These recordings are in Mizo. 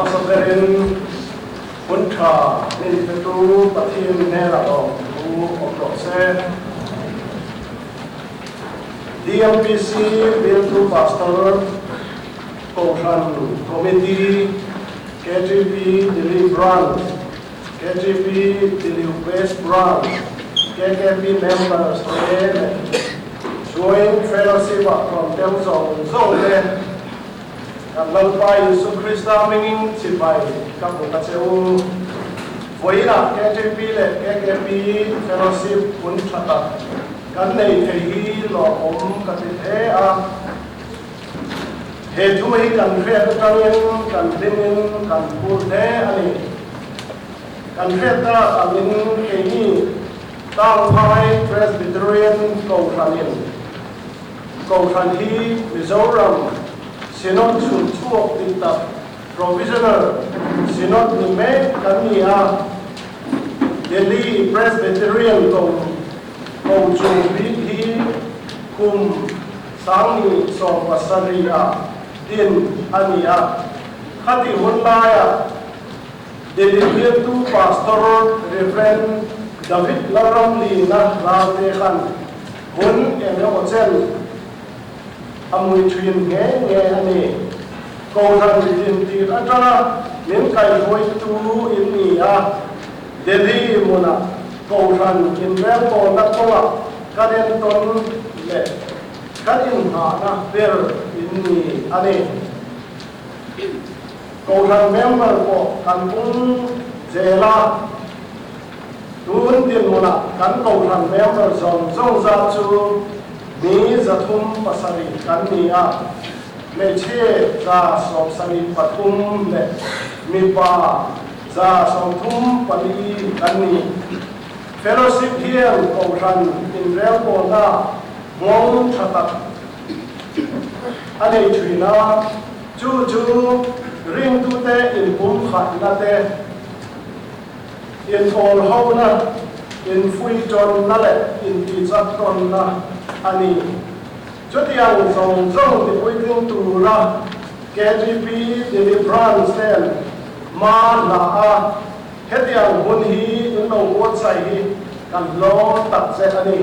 Hmasa berin hun tha min petu Pathian hnenah lawmthu awm rawh se. DMPC Bialtu Pastor, Kohhran Committee, KTP Delhi Branch, KTP Delhi West Branch, KKP members te leh Joint Fellowship-ah rawn tel zawng zawng te, kan Lalpa Isu Krista hmingin chibai ka hmu ta che u. Vawiinah KTP leh KKP Fellowship hun tha tak kan nei thei hi lawmawm ka ti hle a. He thu hi kan hriat atangin kan hlimin kan phur hle a ni. Kan hriat tak angin keini Tangphai Presbyterian Kohhranin Kohhran hi Mizoram Synod chhun chhuak dik tak Provisional Synod ni mek kan ni a, Delhi Presbyterian Ko Ko chung bik hi kum Sangni 70 ah din a ni a, khati hun laiah Delhi bialtu Pastor Rev. David Lalramlina Ralte khan hun eng emaw chen a mui thin nghe nghe a ni. Kohhran din tir atanga min kaihruaitu in ni a, Delhi hmunah Kohhran inrelbawlna kawngah kan entawn leh kan inghahna ber in ni a ni. Kohhran member pawh kan pung zel a, tun dinhmunah kan kohhran member zawng zawng zat chu mi 307 kan ni a, hmeichhe 73 leh mipa 34 kan ni. Fellowship hian kohhran inrelbawlna nghawng tha tak a nei thin a, chu chu ringtute inpumkhatna te, inpawlhona, infuihtawnna leh intihchaktawnna a ni. Chutiang zawng zawng tipuitling tura KTP Deliverance ten hma la a, hetiang hun hi in lo buatsaih hi kan hlawm tak che a ni.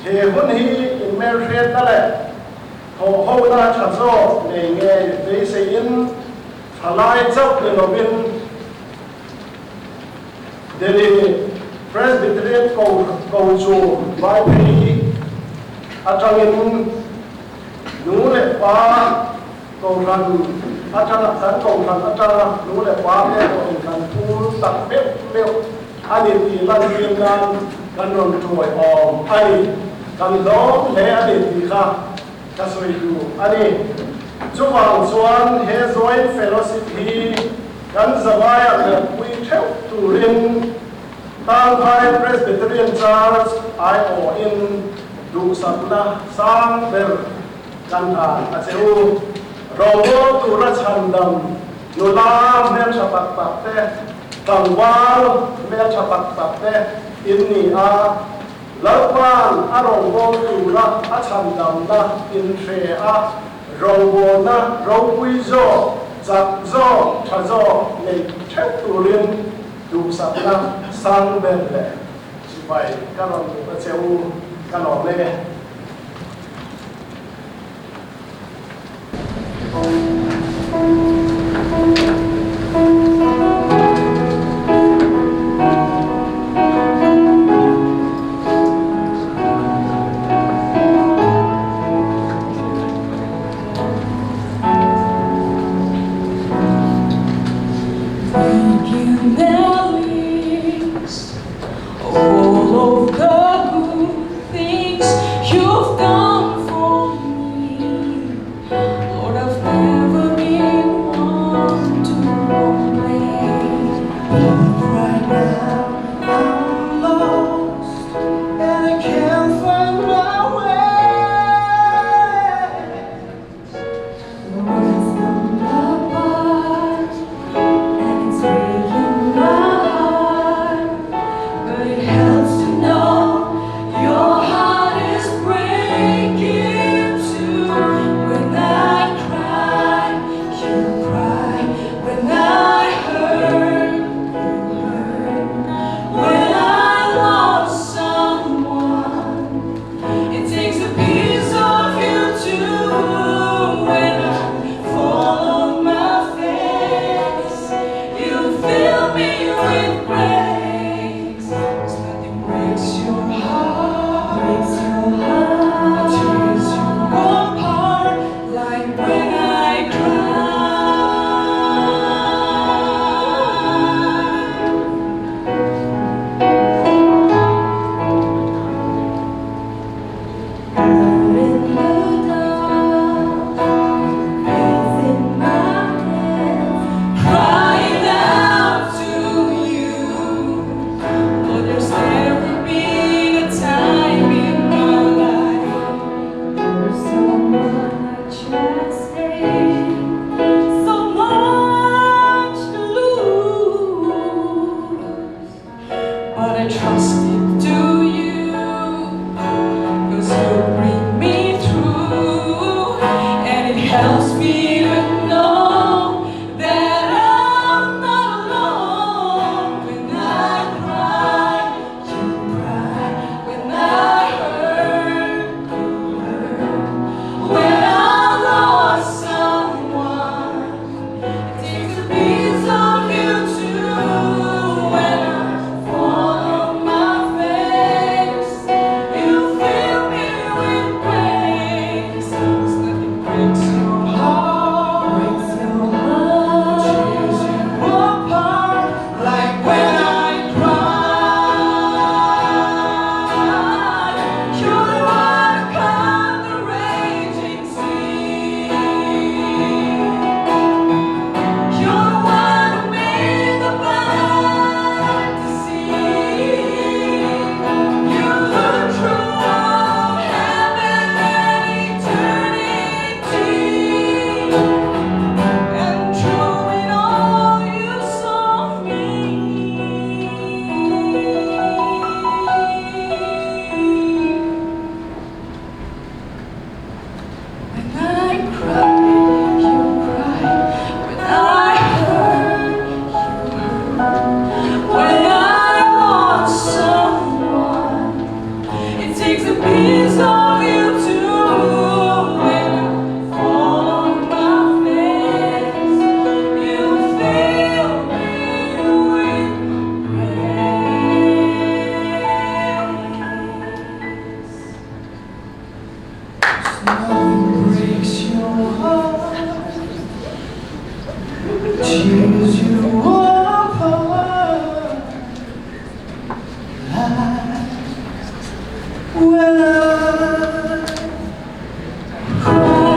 He hun hi inhmelhriatna leh thawhhona tha zawk nei ngei beiseiin thalai chauh ni lovin Delhi Presbyterian ko chu Vaiphei atangin nu leh pa kohhran atanga kan kohhran atanga nu leh pa te pawhin kan phur tak meuh meuh a ni tih lantir nan kan rawn tuai awm a ni. Kan hlawm hle a ni tih kha ka sawi duh a ni. Chuvang chuan he Joint Fellowship hi kan zavaia kalpui theuh turin Tangphai Presbyterian Church aiawhin duhsakna sang ber kan hlan a che u. Rawngbawl tura chhandam nula hmeltha tak tak te, tlangval hmeltha tak tak te in ni a, Lalpa'n a rawngbâwl tûra a chhandamna inhre a, rawngbâwlna ropui zâwk, chak zâwk, ṭha zâwk nei ṭheuh tûrin duhsakna sâng ber leh chibai ka rawn duh a che u, ka lâwm e. Thank you, Mellies, all of the good things. Nothing breaks your heart, tears you apart. Like when I cry.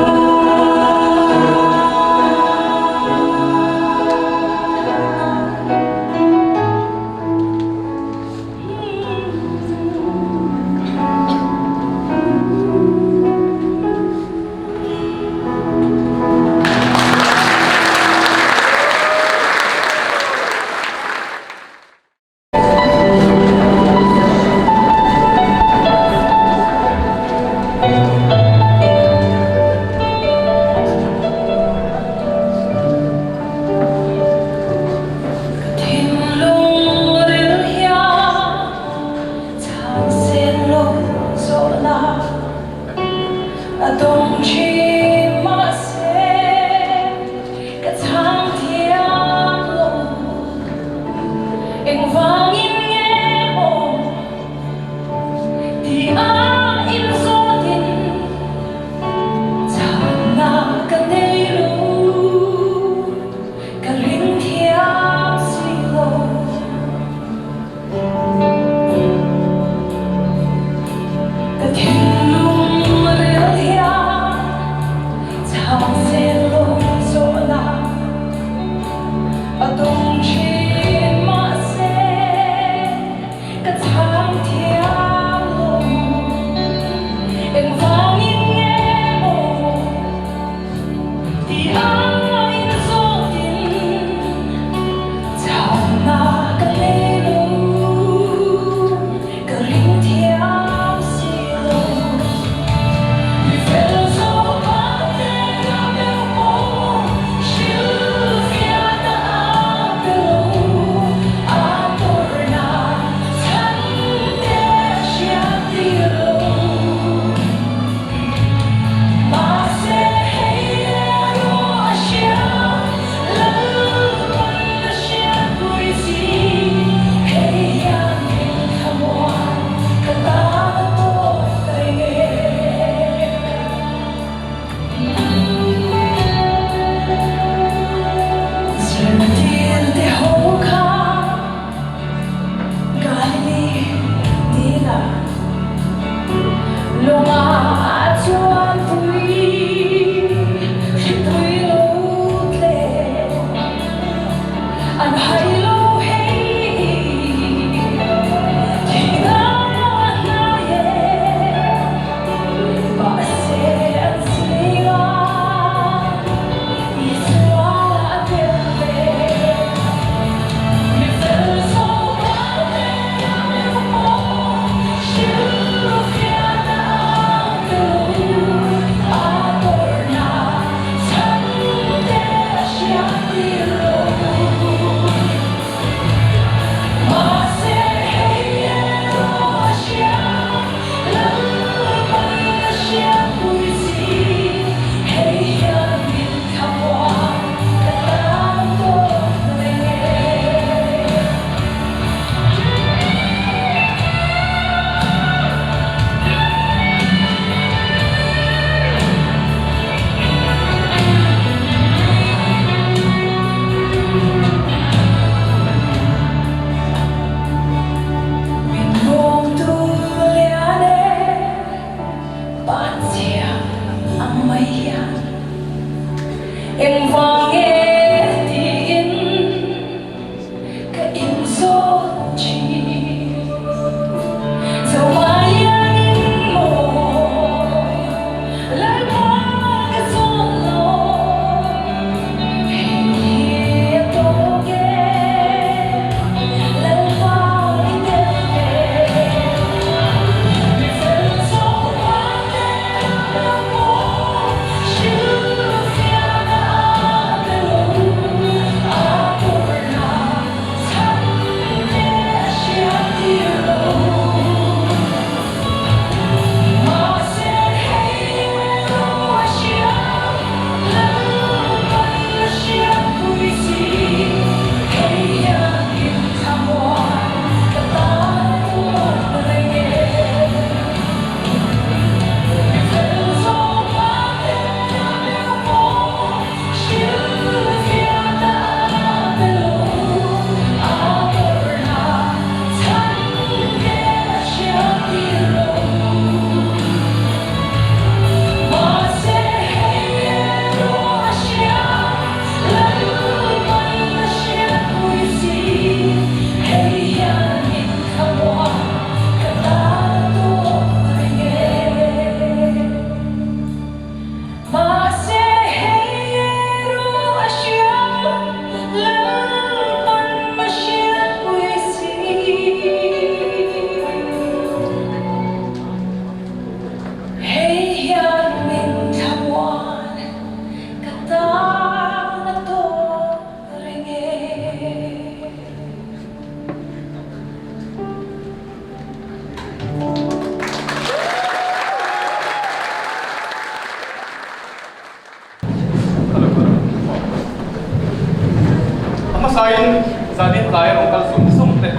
tlai a rawn kal zung zung te,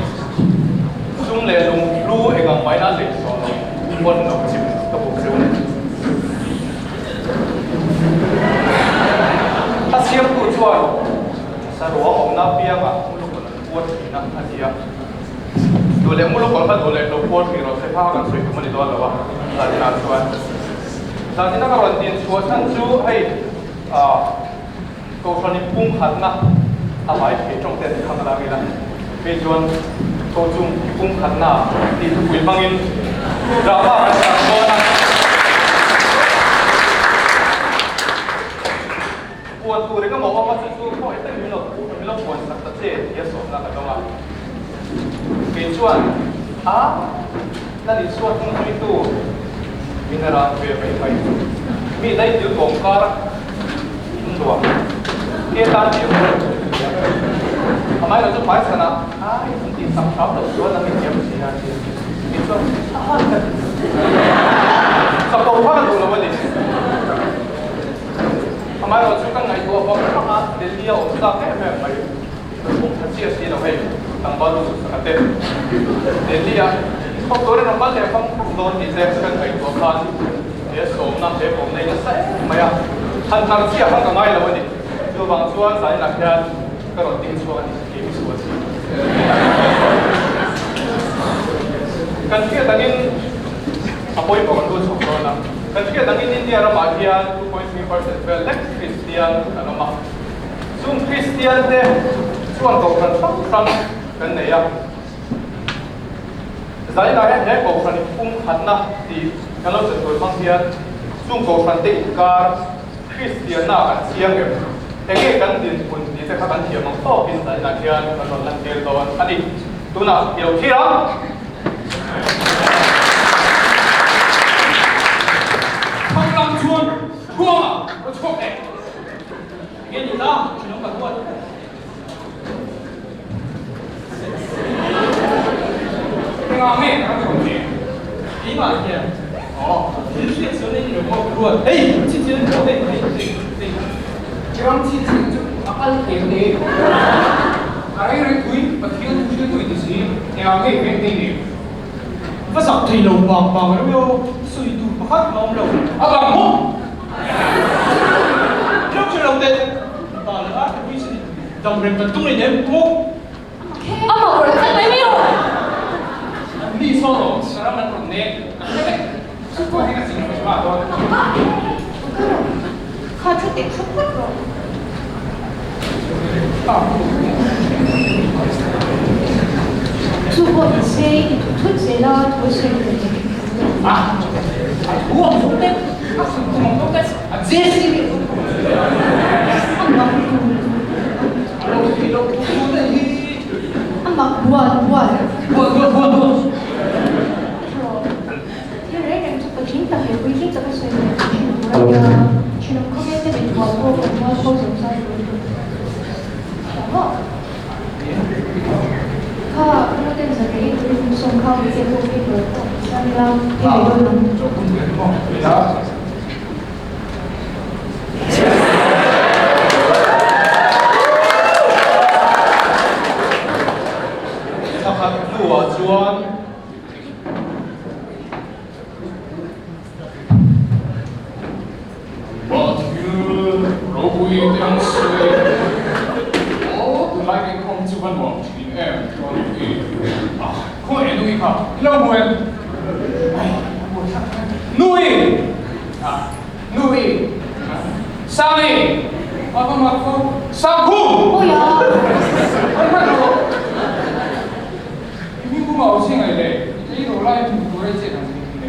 sum leh lung hlu eng ang maina lei zawh lo pawn lo chim ka buk zeuh a ni. A siamtu chuan saruang awmna apiangah mulukawlh an puar thin a, a ti a. Duh leh mulukawlh kha duh leh lo puar thin rawh se kha kan sawi tum a ni dawn lo a, Zalina chuan. Zalina ka rawn din chhuah chhan chu hei ah Kohhran in pumkhatna a vai thei tawng te an khang lang ila, hei chuan ko chung i pumkhatna tih thupui hmangin drama kan chang dawn a. Puan tur engemaw awm a chu chu khawi takin min lo min lo puan sak ta che tia sawmna ka dawng a. Kei chuan a Lal Isua hnungzuitu min a ran ve mai mai. Mi daidil kawngkar in luah ke tan tih a hmu Amaherawh chu hmai chhanah ai an tih sak hram loh chuan an inthiam si a ti. Kei chuan a han ka ti. Chapo kha ka duh lo a ni. Amaherawh chu ka ngaihtuah vang vang a, Delhi a awm chak em em mai. Ka chhung tha chiah si lo hei, tlangval lu duhsak a te. Delhi a khawp turin rawn kal leh vang vang dawn tih te kan ngaihtuah khan he sawmna, he kawmna hi nasa em mai a, han tar chiah khan ka ngai lo a ni. Chuvang chuan zaninah hian ka rawn ding chhuak a ni, kei mi sual si. Kan hriat angin a pawimawh kan lut chho dawn a, kan hriat angin India ramah hian 2.3% vel lek Kristian kan awm a. Chung Kristiante chuan kohhran hrang hrang kan nei a. Zainah hian he kohhran inpumkhatna tih kan lo chan tur hmang hian chung kohhrante inkar Kristianna kan chiang em? Enge kan dinhmun tih te kha kan thiam ang tawkin zainah hian kan rawn lantir dawn a ni. Tunah i lo thlir ang. Thanglam chuan ruangah rawn chhuak leh. Nge ni ta, thinlung ka huat. Engah nge ka rawn che? Keimah hian aw thil hriat chuan in lo ka ruat. Hei, chi chian maw hei hei hei hei. Ram chi chian chu a kal thei a ni. A rei rei pui Pathian thu hriltu i ti si, engah nge veng nei ni? Va zak thei lo bang bang reuh eo, sawi tur pakhat a awm lo. A bang maw? Chu pawh ni se i thu thut zel a thu sawi tur che. A mak bual bual. Thil reng reng chu patling tak leh puitling taka sawi leh chu thin tur a nia. Thenawm khawvel te min hual pawh kan hual fo zo zai tur chu hria maw? Kha Pu ten zan rei turin min sawm kha weekend pawh phei tur pawh siam ila i lei dawn ang. Thla khat hnuah chuan Mahthil ropui te an sawi aw tunlai kan khawm chu va nuam thin em chuan i ah khawngaih nui kha i lo hmu em ai a buai thlak thlak nui ah nui sangi a va mak fo sangkhum Awi a an hman lo I hming pum a aw chiang ai le, i tleirawl lai a hmu tur ai chet ang tih le.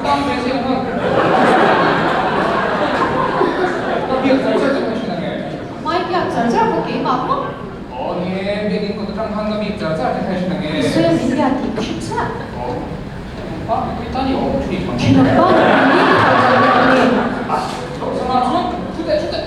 Tang ve chiang ang. Ka biak char char che ka hre nange. Mai biak char char pawh keimah maw? Aw ni e, biakin kawt atang khan ka biak char char che ka hre nange. I sawi a min biak tih ka hre chiah. Aw, thinlung pa mipui tan i awm thin mang. Thinlung pa mipui i tawh char leh ang e. Ah, Lohsanga chuan thu teh thu teh.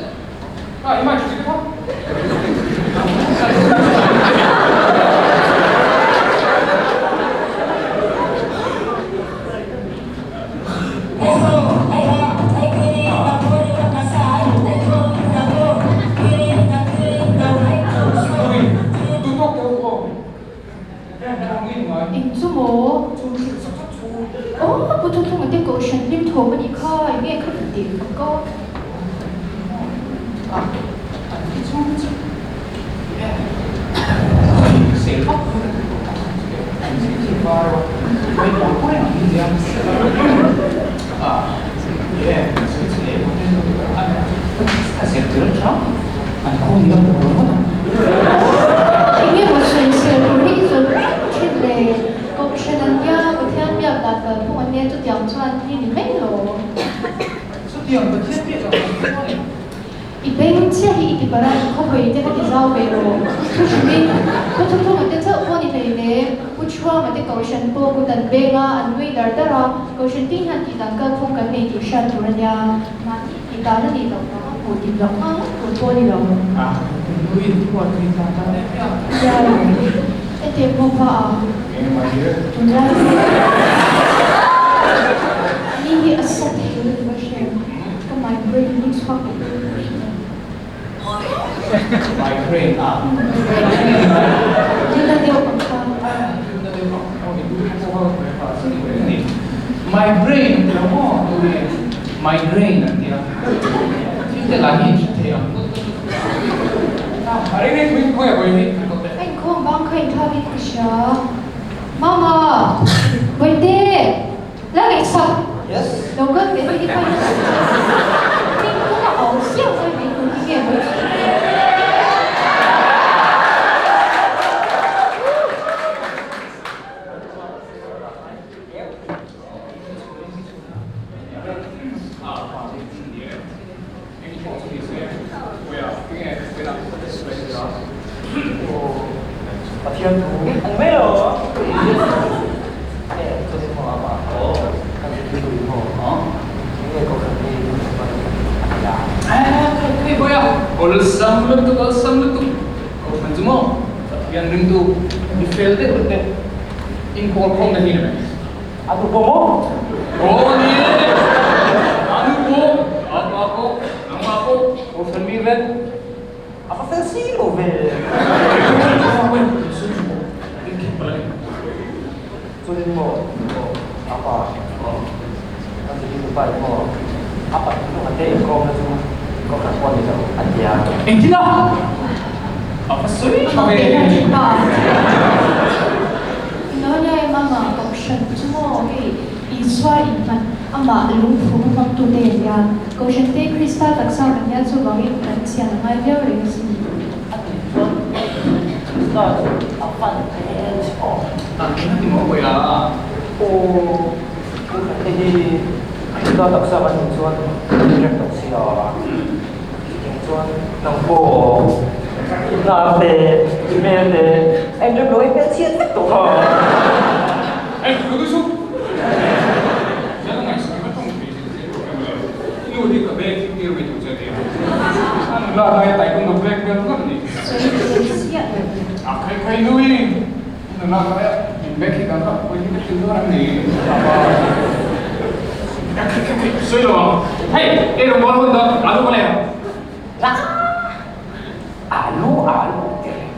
Eng chu maw? Aw, Pu Thuthlunga te Kohhran hlim thawm a nih kha, eng nge kha tih ka Enge maw sawisel tur hi i zawn reng thin le? Kohhran an nia, Pathian biak dan kalphung an nia chutiang chuan hi ni mai lo. Chutiang Pathian biak dan kalphung a ni. I beng chiah hi i ti parh a, i khawhawi te kha ti zau ve rawh. Thu hrimin, Pu Thuthlunga te chauh pawh ni hlei le, Pu Chhuama te Kohhran pawh kut an beng a, an nui dar dar a, Kohhran tin hian tih dan kalphung kan nei tih hriat tur a nia, mahni tih dan a nih loh vanga hmuh dik loh nghal ngawt tur pawh a ni lo. Nui huat hi tan tan em em a. Nia lo, heti pawh kha a tunlai ni hi a sa thei lutuk a hre, ka migraine hi chhuak leh dawn ka hria. Migraine a. Nuna deuh ang kha. Nuna deuh ang kha i lu pawh kha a ni reng a ni. Migraine an ti lo maw? Nui migraine an tia. Thil te lah hi in hre thei ang. A reng reng thui khawi a vawi hi kan kawp teh. A inkhawm bang kha inthlak in ka hria. Mama! Bawihte! La ngaihsak! Yes. Lo kal teh hei hi khawi nasa Hei kawng a au siau mai mai tur hi nge mawi Pathian thu an mai lo. Nge chuan in maw ama kan zirtirtu in maw enge kohhran hi kan hman a ni a. Hei bawi a awlsam lutuk awlsam lutuk kohhran chu maw Pathian ringtu mi fel deuh te inkawl khawm na hi ni mai. A nu pawh maw? Aw ni e, a nu pawh, a pa pawh, nangmah pawh, kohhran mi vek. A va fel si lo ve. Chuanin maw a pa kan zirtirtu pa in maw a pa thinlung a te inkawmna chu kohhran pawh a ni lo a ti a. Engtin a? A va sawi tha ve. Inonia mama kohhran chu maw hei Isua inhman amah lungphum hmangtute an nia. Kohhran te Krista taksa kan nia chuvangin kan chhian a ngai viau reng asin. A tih chuan Krista chu a fan hmel che aw. A eng a ti maw pawih a? Aw, kohhran te hi Krista taksa kan nih chuan kan inrem tawh si a. Chutiang chuan nang pawh i hnar te, i hmel te a inrem lo a i hmelchhiat vek tawh kha. Hei, ka duh suh. Zan a ngaihsak i va tawng thei zet zet reuh em le? I nu hi ka bag hi tir mai tur che a nia. A nula laia taekwondo black belt ngat a ni. Sawi thei chiah lo. A khai khai nui. I nula laia in bag hi kan kap pawh hi ka thil dawn em ni? Apa. Khai khai khai, sawi lo ang. Hei, ei rawn bawl hun dawn, alu ka lei ang. Alu, alu ti reng.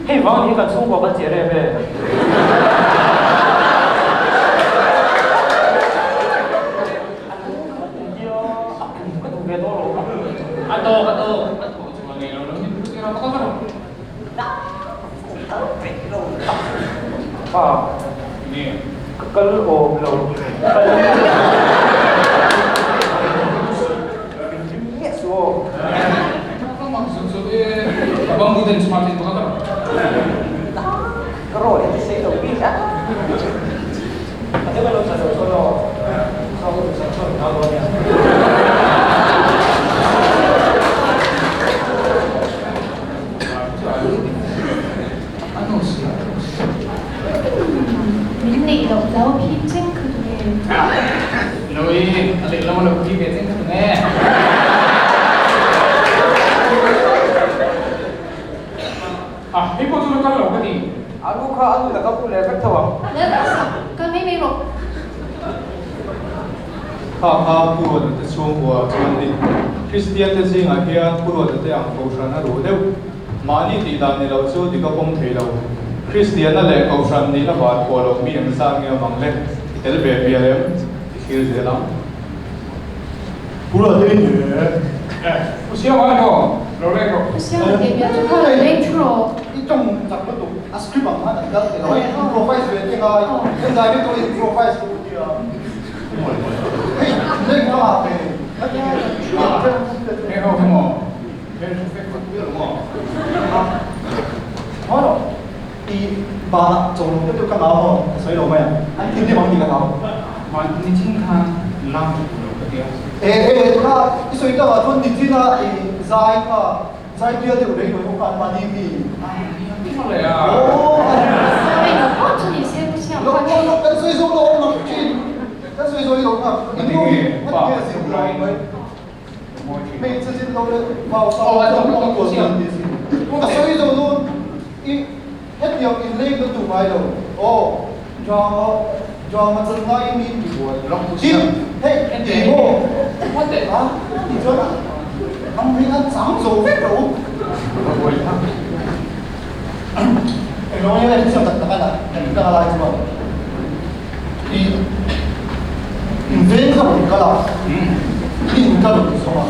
Hei vang hi kan chhungkua kan che rem e. A pum ka duh ve dawn lo. A tawk a tawk a thawh chhuah nei lo lo hi chu ram ka rawh. Kal peih lo tak. Pa ka kal awm lo. Min rim miah suh aw. Ka mak zut zut e. Ka bamboo den chhuah thei bawk a ka rawh. Ka rawh leh ti sei lo bik a. A deuh a lo chah lo chuan aw. Saw ka duhsak chuan min hau dawn nia. Min neih loh hlau phim cheng kha tu nge? Nui, a lehlam a lo phim ve cheng kha tu nge? A, hei pawh chu la kal lo ka ti. A nu kha a nu la ka pu leh vek tho ang. Lalsa, kal mai mai rawh. Kha kha Pu Ruata te chhungkua chuan ni. Kristian te zingah hian Pu Ruata te ang kohhran a ruh deuh. Mahni tih dan ni lo chu dik a pawm thei lo. Kristianna leh Kohhran nihna van pawh lo mi ang zat nge awm ang le? I tel ve mial em? I thlir zel ang. Pu Rate i hle. Eh, Pu Siama emaw lo leng rawh. Pu Siama teh mial chu kha lo leng thu rawh. I tawng chak lutuk, a script ang khan an kal thei lo. Hei, improvise ve te ngai. Hei zai ve tawh improvise lutuk tia. Hei, leng lamah ve. Hei ho hi maw? Hei thu fek fak viau lo maw? Haw rawh. I banah chaw lo deuh deuh ka ngau maw? Ka sawi lo mai ang. An thin rim ang tih ka hlau. Mahni nichin khan lam ka duh lo ka ti a. E e, tuna i sawi takah chuan nichina i zai kha zai bial deuh rei lo pawh khan mahni mi. Aw. Lo lo lo kan sawi zo lo awm ang thin. Kan sawi zo i lo kha. In nu hi a ti nge zir lo mai. Hmeichhe zin lo leh vau sa lo chuan kawng tuan hian ti si. Ka sawi zo dawn i hetiang in leng ka duh ngai lo. Aw drama drama chan laiin mi in ti buai. Tin hei ti maw a ti chuan ang hi an chang zo vek lo. Englo nge hetiang tak tak a kan kal lai chuan i in veng kha rawn kal a, in ka rawn zawng a,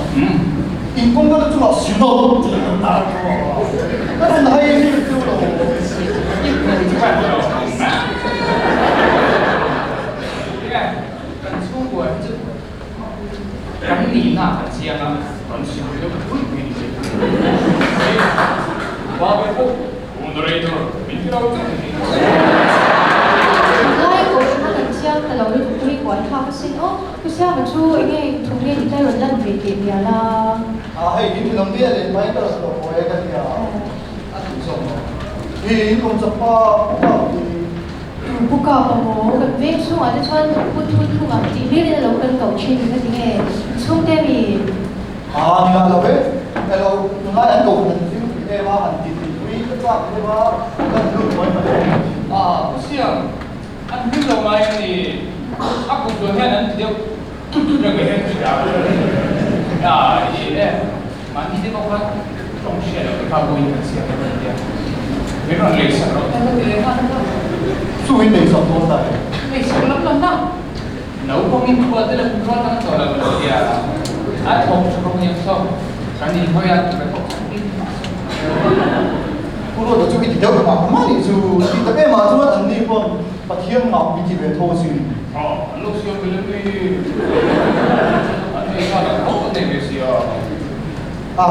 in kawngka te chungah synod tih an tar tho a, ka rawn hai lir teuh lo. Kan chhungkua hi chu kan nihna kan chiang a, kan sim deuh pui pui ni mai. Babe pawh moderator min ti lo chauh ni. Tunlai kohhrana kan chiang ta lo lutuk hi kuai thlak asin aw. Pu Siama chu enge thu nge tih tlai rawn lan ve teh mial a. A hei in thinawm dial in mai ka rawn hlawh hawi e ka tia. A duh zawk maw? Hi in awm chak pa pu kap hi. Pu kap a maw? Kan veng chhungah te chuan pu thun thunga tih hlir in a lo kal koh thin ka ti nge? Chhungte mi? A ni lah lo e, elo tunlai an koh han thil pui em a, han ti tih pui ka chak em a, ka ti lut mai mai e. A, Pu Siam, an hlim lo ngai a ni, a kum chuan hian an ti deuh tut tut reng mai hian ka hria a, i e, mahni te pawh kha tawng hria lo te kha vawiin kan siam em an tia, min rawn leisak loh ta ti leh nghal a. Chu in leisak dawn ta e. Leisak lam lam na. Naupangin khua te leh kumrual dang tawh lo lo tia a thawk tha bawk aniang saw kan inhawi a tih pawh khan in mah saw. Pu Ruata chu i ti deuh mah mah nih chu ti tak em ah chuan an ni pawn Pathian mah mi ti ve tho asin. Aw an lo siam ve lem mai hi an nei khan an thawk an nei ve sia. A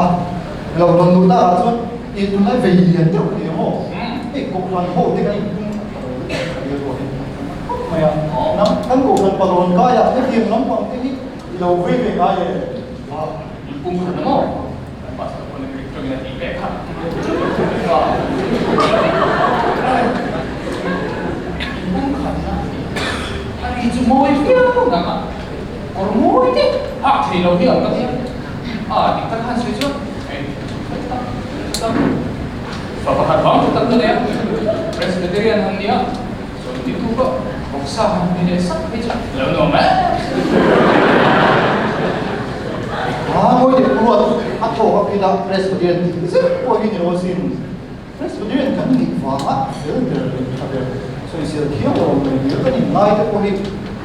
lo rawn luh tak ah chuan i tunlai vei lian deuh ka ni ang aw. Hei Kohhran ho te kan inpum khat ta lo lutuk ka rilru a him khawp mai a. Nang kan Kohhran palawn kai ah hetiang lampang te hi i lo vei ve ngai e. A inpum khat na maw? Kan pastor pawn a Greek tawngin a tih ve kha. Inpum khat na a ni. A ri chu mawi viau nang a. Kawr mawi te hak thei lo hi ang ka tia. A dik tak khan sawi chuan hei tak tak fa pakhat vang chu tak ka nei a. Presbyterian han nia sawi ti tu pawh vawksa han hmui leh sak phei chu lo nuam em. A mawi leh ruat a thawk a phei la Presbyterian tih zet pawh hi ni lo asin. Presbyterian kan nih vanga fel ber leh tha ber sawisel thiam lo mai hmel kan inngai te pawh hi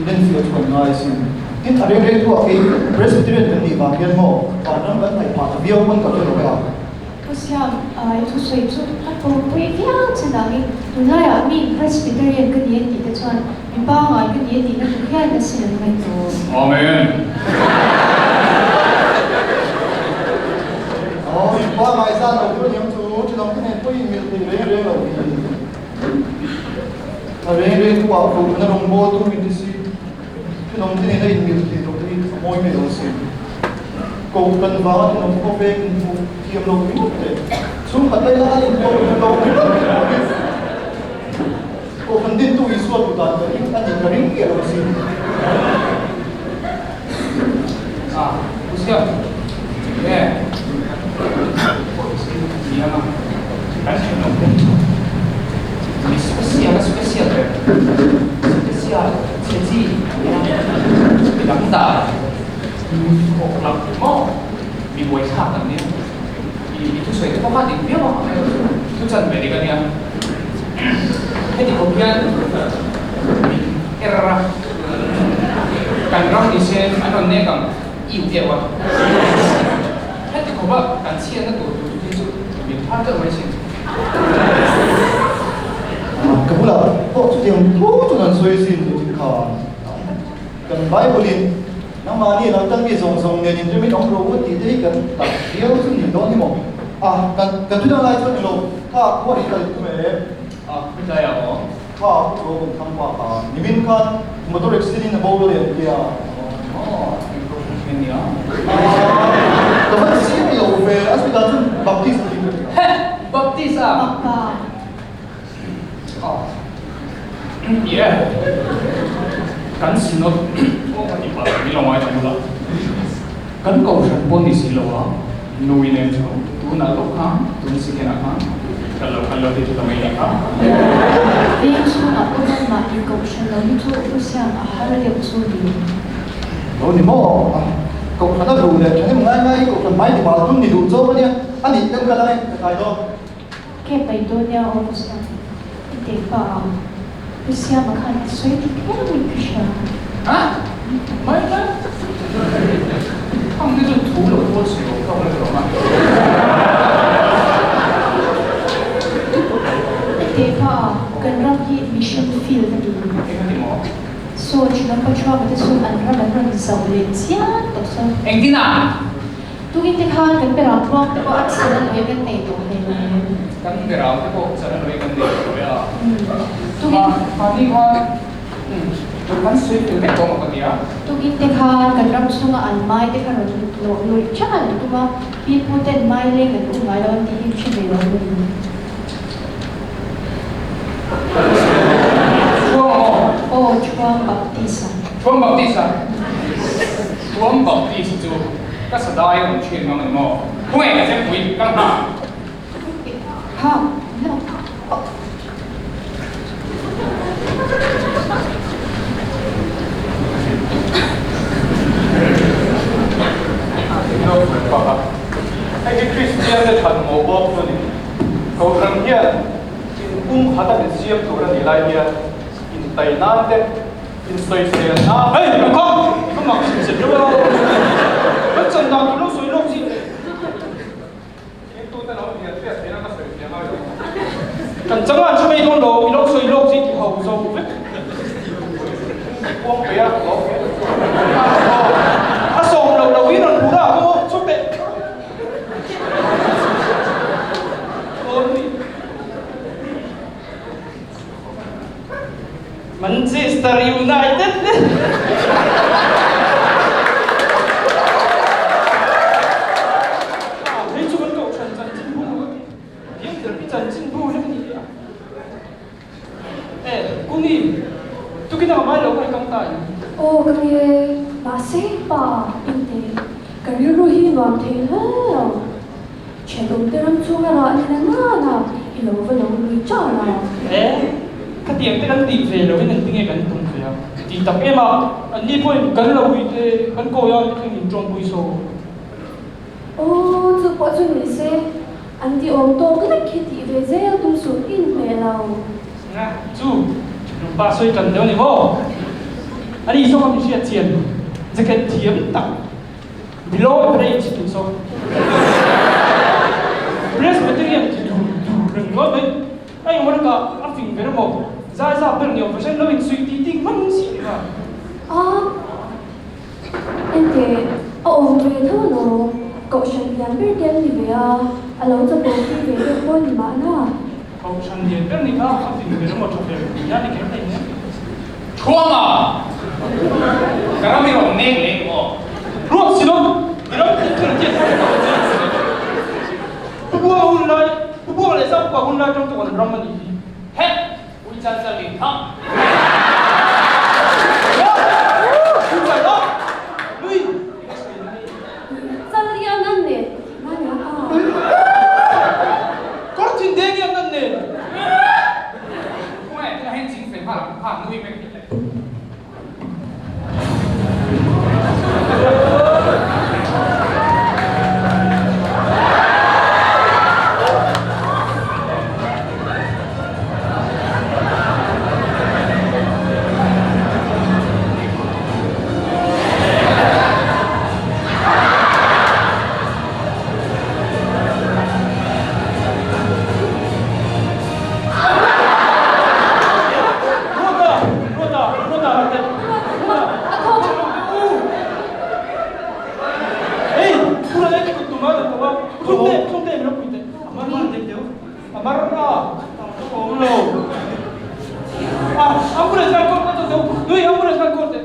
inenfiah chu kan ngai asin. Tin, a reng reng thuah khi Presbyterian kan nih vang hian maw vanram kan hnaih phah ta viau pawn ka hre lo e a. Pu Siam, i thusawi chu ka tawpui viau che nangin tunlaiah mi Presbyterian ka ni e tih te chuan mi pangngai ka ni e tihna tluk hian asin an ngaihtuah. Amen. Aw, mi pangngai zan lo tur aniang chu ṭhenawm te nen pawhin milh thei reng reng lo hi. A reng reng tu ah kohhran a rawn bawl tu min ti si. Ṭhenawm te nen a inmilh thei lo te hi a mawi mai lo asin. Kohhran vanga ṭhenawm khawveng inhmuh thiam lo ringawt te, chhungkhat laila a intawk duh lo ringawt te pawh hi Kohhran dintu Isua duh dan ka ring a nih ka ring miah lo asin. A, Pu Siam, nge pawh i sawi thiam a, kan thenawm te mi special a special ber, special che chi nia, mi dang dan, mi thawk lam maw, mi buaithlak an nia, i thusawi te pawh kha dik viau ang, thu chan ve dik a nia. Heti khawp hian min er a, kan ram ni se an rawn nek ang iu eu a. Heti khawpa kan chhiatna tur tur hi chu min phar deuh mai thin. Ka bulah pawh chutiang thu chuan an sawi sin tih thil kha kan Bible in nangmahni lo tan mi zawng zawng nen inremin awm rawh u tih te hi kan tak viau chu ni dawn hi maw? A, kan kan thudang lai chuan ilo kha khua hi kal tum e. A, khawtlai ah aw. Kha thu kan thlang bak a, nimin khan motor accident in a bo leh an tia. Aw, eng program nge nia? A, ka van siam lo ve, a sawi dan chuan Baptist a ni ka tia. Heh, Baptist a? Makpa. Aw, ni e, kan synod aw a ti palh min lo ngaithla bul a, kan kohhran pawh ni si lo a, Nui nen chu tunah lawk khan, tun second ah khan ka lo kal lo tih chu ka mai ni kha. Veng chhungah pawh hian mahni kohhran lo hi chu u siam a har deuh chu ni. Lo ni maw? A, kohhran a duh leh thahnem ngai ngai hi kohhran mai ti bal tun ni duh chauh a nia, a nih kan kal ang e, ka tlai dawn. Ke pai dawn nia aw u siam, i teh pa ang. U siama khan a sawi dik viau in ka hria. Ha? Mai mai. Khang te chuan thu lo tual sawi awm tawk lek lo a. I teh pa a, kan ram hi mission field a ni. Eng a ti maw? Saw thin pa thuama te chu an ram an rawn zauh leh chian tawh saw. Engtin a? Tukin te khan kan berang tluang te pawh a chan a nawi kan nei tawh hle mai. Kan berang te pawh chan a nawi kan nei tawh hle a. Tukin. Mahni khan kan sawi fel vek tawh maw ka tia. Tukin te khan kan ram chhunga an mai te kha rawn hlawh luih tha an tum a, pi pu ten mai leng an um ngai lo an tih hi hre ve lo a ni. Thuang aw. Aw, Thuang Baptist a. Thuang Baptist a. Thuang Baptist chu ka sadai a rawn ṭhian ngam a ni maw? Khawngaih ka chempui ka nghah. Ha, no. Hei hi Kristian te than mawh bawk chu a ni. Kohhran hian inpum khat a min siam tur a nih lai hian intai nan te, insawisel nan Hei, ka kawng! Ka mak chim chem deuh a. Kan chan dan tur lo sawi lawk chi. Thiltute lo hnial hriat theihna ka sawi fiah ngai lo. Kan changa an hre mai dawn lo, i lo sawi lawk chi ti ho zo vek. Kuang peih a, lo fiah ta chuan. A sawm lo lo in rawn hmu la ka aw chu teh. Manchester United. Hei chu kan kohhran chanchinbu maw ka ti. Thiam ber hi chanchinbu hlek a ni a. E, Kungi, tukin ang mai lo ka ikang ta in. Aw ka nge, mahse pa inte, ka rilru hi nuam thei hle lo. Thenawm te ram chhunga rah ni na nana i lo va lo lui char a. E, khatiang te kan tih ve lo in engtinge kan tum ve a? Ti tak em a, anni pawhin kan lo ui te, kan kawi a te thleng in tawngpui saw. Aw, chu pawh chu ni se, an ti awm tawk lek khi tih ve zel tum suh in hmeh lo. Nga, chu, thenawm pa sawi tan deuh a ni maw? Ani zawk a mi hriat chian jacket thiam tak. Below average tih saw Presbyterian ti dur dur reng luai mai. A engmaw laka a fing ber emaw zai zap ber ni awm fahran lo insuih tih tih hman si ni kha. A, ente, a awm ve tho lo, Kohhran lian ber te an ni ve a, a lo chapo pui ve deuh pawh ni mahna. Kohhran lian ber ni kha a fing ber emaw tha ber ni a ni kher thei nen. Thuama! Ka ram i rawn nek leh maw? Ruak si lo, i ram thil thil tiat thar ka rawn nek si lo. Pu Buanga hun lai, Pu Buanga leh Zaupa hun lai tang tawh an ram a nih hi. Heh! Ui chal chal in thang. Ui chal lo! Nui! Chal lian an nen nani a pa. Kawr thin deng lian an nen. Khawngaih tuna heng ching fel nghal ang kha nui vek ni le. Ambulance kan call hmasa teh u, nui ambulance kan call teh.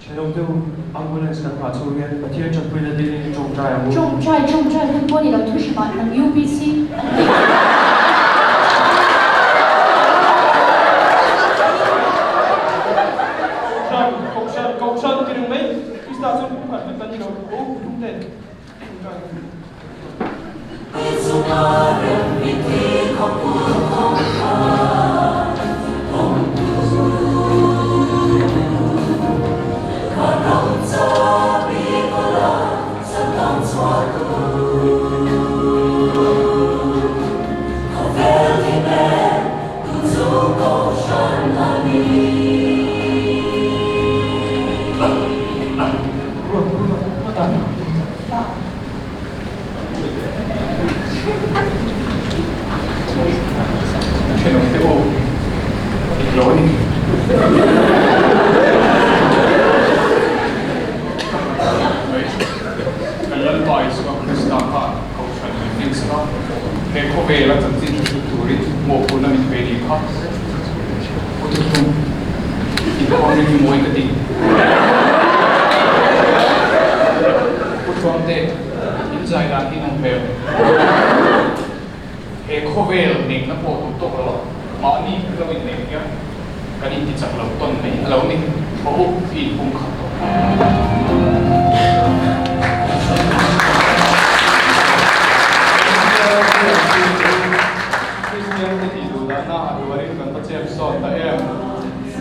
Ṭhenawm te u, ambulance kan nghah chhung hian Pathian ṭanpuina dilin i ṭawngṭai ang u. Ṭawngṭai, ṭawngṭai hun pawh ni lo thu hrimah nang UPC an ti. Kohhran, Kohhran, Kohhran ti reng mai, Krista chuan pumkhat vek kan ni lo, u tum te. Thenawm te u, a dik lo a ni. Kan Lalpa Isua Krista khan Kohhran min rinsak a, he khawvela chanchin hre hlut turin mawhphurhna min pe ni kha. Pu Thuthlung, inkhawm ring hi mawi ka ti. Pu Thuamte, in zai dan hi nawm hmel. He khawvel nengna pawh duh tawk lo a, mahni lo inneng hian kan inti chak lo tawn mai a lo ni. Haw u, i inpum khat tawh. Kristian te tih duh dahna a hluarin kan va chep sawt ta em?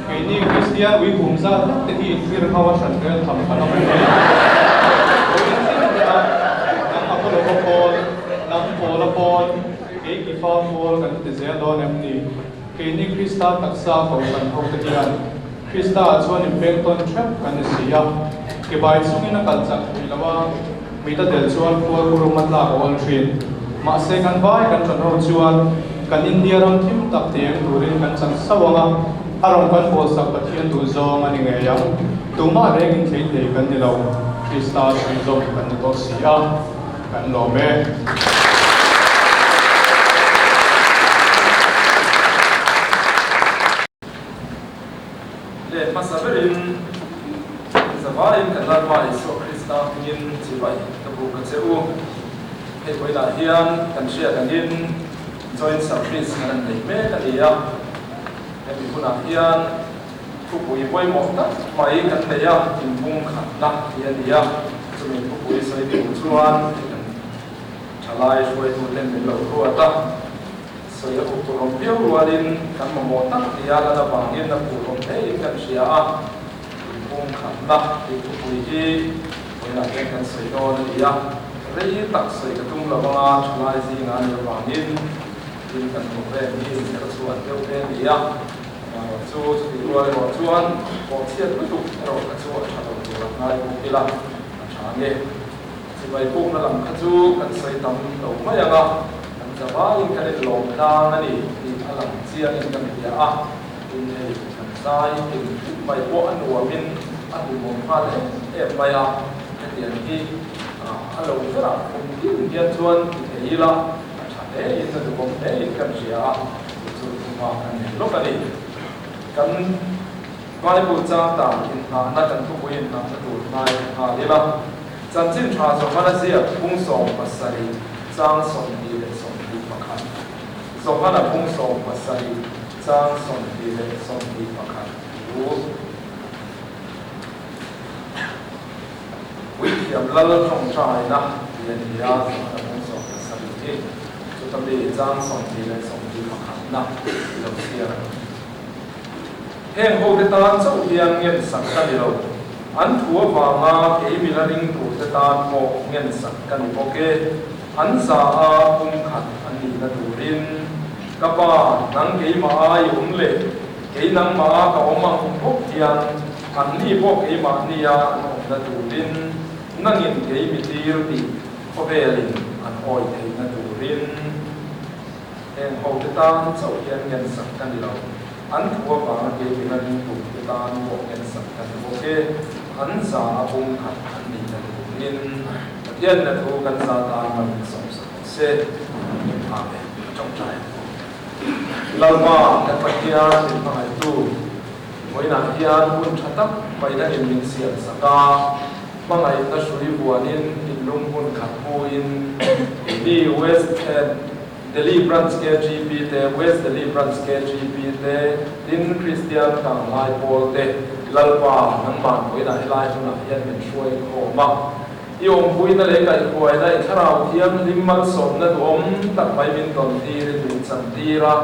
Keini Kristian uikum zat vek te hi inthlir ho a hran rel tham kan awm em? Vawiin thleng te a, nang Apollo-a pawl, nang Paula pawl, kei Kifa pawl kan ti zel dawn em ni? Keini Krista taksa kohhran ho te hian Krista ah chuan inpeng tawn theuh kan ni si a, ke bai chungin a kal chak theih lo a, mit a del chuan khual kurum a tlak a awl thin. Mahse kan vai kan ṭan ho chuan kan India ram thim tak ti eng turin kan chak sauh ang a, a rawn kan bawlsak Pathian duh zawng a ni ngei ang. Tumah reng in thei thei kan ni lo, Krista chhunzawm kan ni tawh si a, kan lawm e. Leh hmasa berin zavaiin kan Lalpa Isua Krista hmingin chibai ka buk a che u. Hei vawilah hian kan hriat angin Joint Service kan han nei mek a ni a. Hemi hunah hian thupui pawimawh tak mai kan nei a, inpumkhatna hi a ni a. Chumi thupui sawi tur chuan hei kan thalai hruaituten min lo ruat a. Sawi a uk tur awm viau rualin kan mamawh tak nia lan avangin a phur awm hlein kan hria a, inpum khatna tih thupui hi vawiinah hian kan sawi dawn a ni a, rei tak sawi ka tum lo anga thalai zinga a nih avangin tin kan programme hi inher chhuah deuh hle a ni a, amaherawh chu chutih rual erawh chuan pawhchhiat lutuk erawh kha chu a tha lo tur a ngai bawk ila a tha nge. Chibai pukna lam kha chu kan sawi tam lo mai ang a, kan zavaiin kan inlawm tlang a ni tih a lang chiangin ka hria a, tin hei kan zai in hlim mai pawh a nuamin a hlimawm nghal em em mai a, hetiang hi a lo berah kum tin hian chuan ti thei ila a tha hlein a duhawm hlein kan hria a, chu chu thuma kan nei lawk a ni. Kan Bible chang dan inhnahna kan thupui inhnahna tur ngai nghal ila. Chanchin tha Johana ziak phung 70 chang 21. Johana phung 70 chang 21 thu. Puithiam lal tawngtaina tih a ni a, Johana phung 70 hi chuta mi chang 21 na i lo chhiar ang. Heng hote tan chauh hian ngensak ka ni lo. An thu avanga kei mila ring turte tan pawh ngensak ka ni bawk e. An za a pum khat an nihna turin, Ka pa, nang keimah a i awm leh kei nangmah a ka awm ang bawk hian anni pawh keimahnia an awmna turin nangin kei mi tir tih khawvelin an awi theihna turin. Heng hote tan chauh hian ngensak ka ni lo. An thu avanga kei mila ringtute tan pawh ngensak ka ni bawk e. An za a bung khat an nih na turin Pathian na thu kan za tan man in sawmsak rawh se. Amen. Ka tawngtai ang. Lalpa kan Pathian min hmangaihtu, vawiinah hian hun tha tak mai dangin min siam sak a, hmangaihna hrui vuanin thinlung hmun khat pu-in keini West Delhi Branch KGP te, West Delhi Branch KGP te, tin Kristian Kanglai Pawl te Lalpa nangmah vawiinah helai hmunah hian min hruai khawm a. I awmpuina leh kaihhuaina i thlarau thianghlim malsawmna duhawm tak mai min dawn tirin min chan tir a,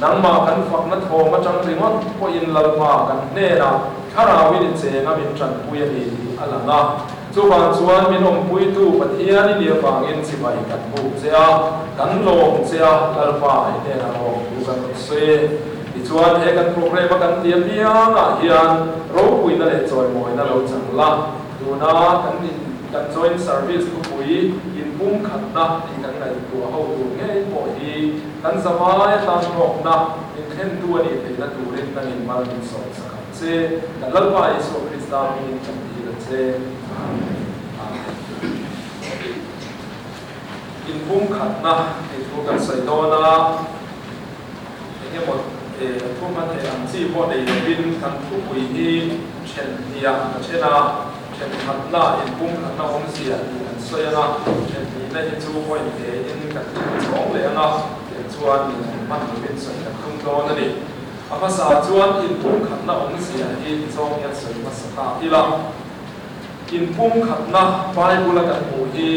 nangmah kan fakna thawm atang ringawt pawhin Lalpa kan hnenah thlarauin i cheng a min tanpui a ni tih a lang a. Chuvang chuan min awmpuitu Pathian i nih avangin chibai kan buk che a, kan lawm che a, Lalpa i hnenah lawmthu kan rawn sawi e. Tichuan he kan programme a kan ti apiangah hian ropuina leh chawimawina lo chang la. Tuna kan in kan joint service thupui inpumkhatna tih kan ngaihtuah ho tur ngei pawh hi kan zamai atan hlawkna inthlentu a nih theihna turin kan inmal min sawm sak ang che. Kan Lalpa Isua Krista hmingin kan dil a che. Amen. Inpumkhatna tih thu kan sawi dawn a, engemaw thu hman theih ang chi pawh nei lovin kan thupui hi then hniah a then a, thenkhatna inpumkhatna awmzia tih kan sawi ang a, then hnihna hi chu point tein kan then chhawng leh ang a, tiang chuan min hman lovin sawi kan tum dawn a ni. A hmasa chuan inpumkhatna awmzia hi tizawng hian sawi hmasa ta ila. Inpumkhatna Bible-a kan hmuh hi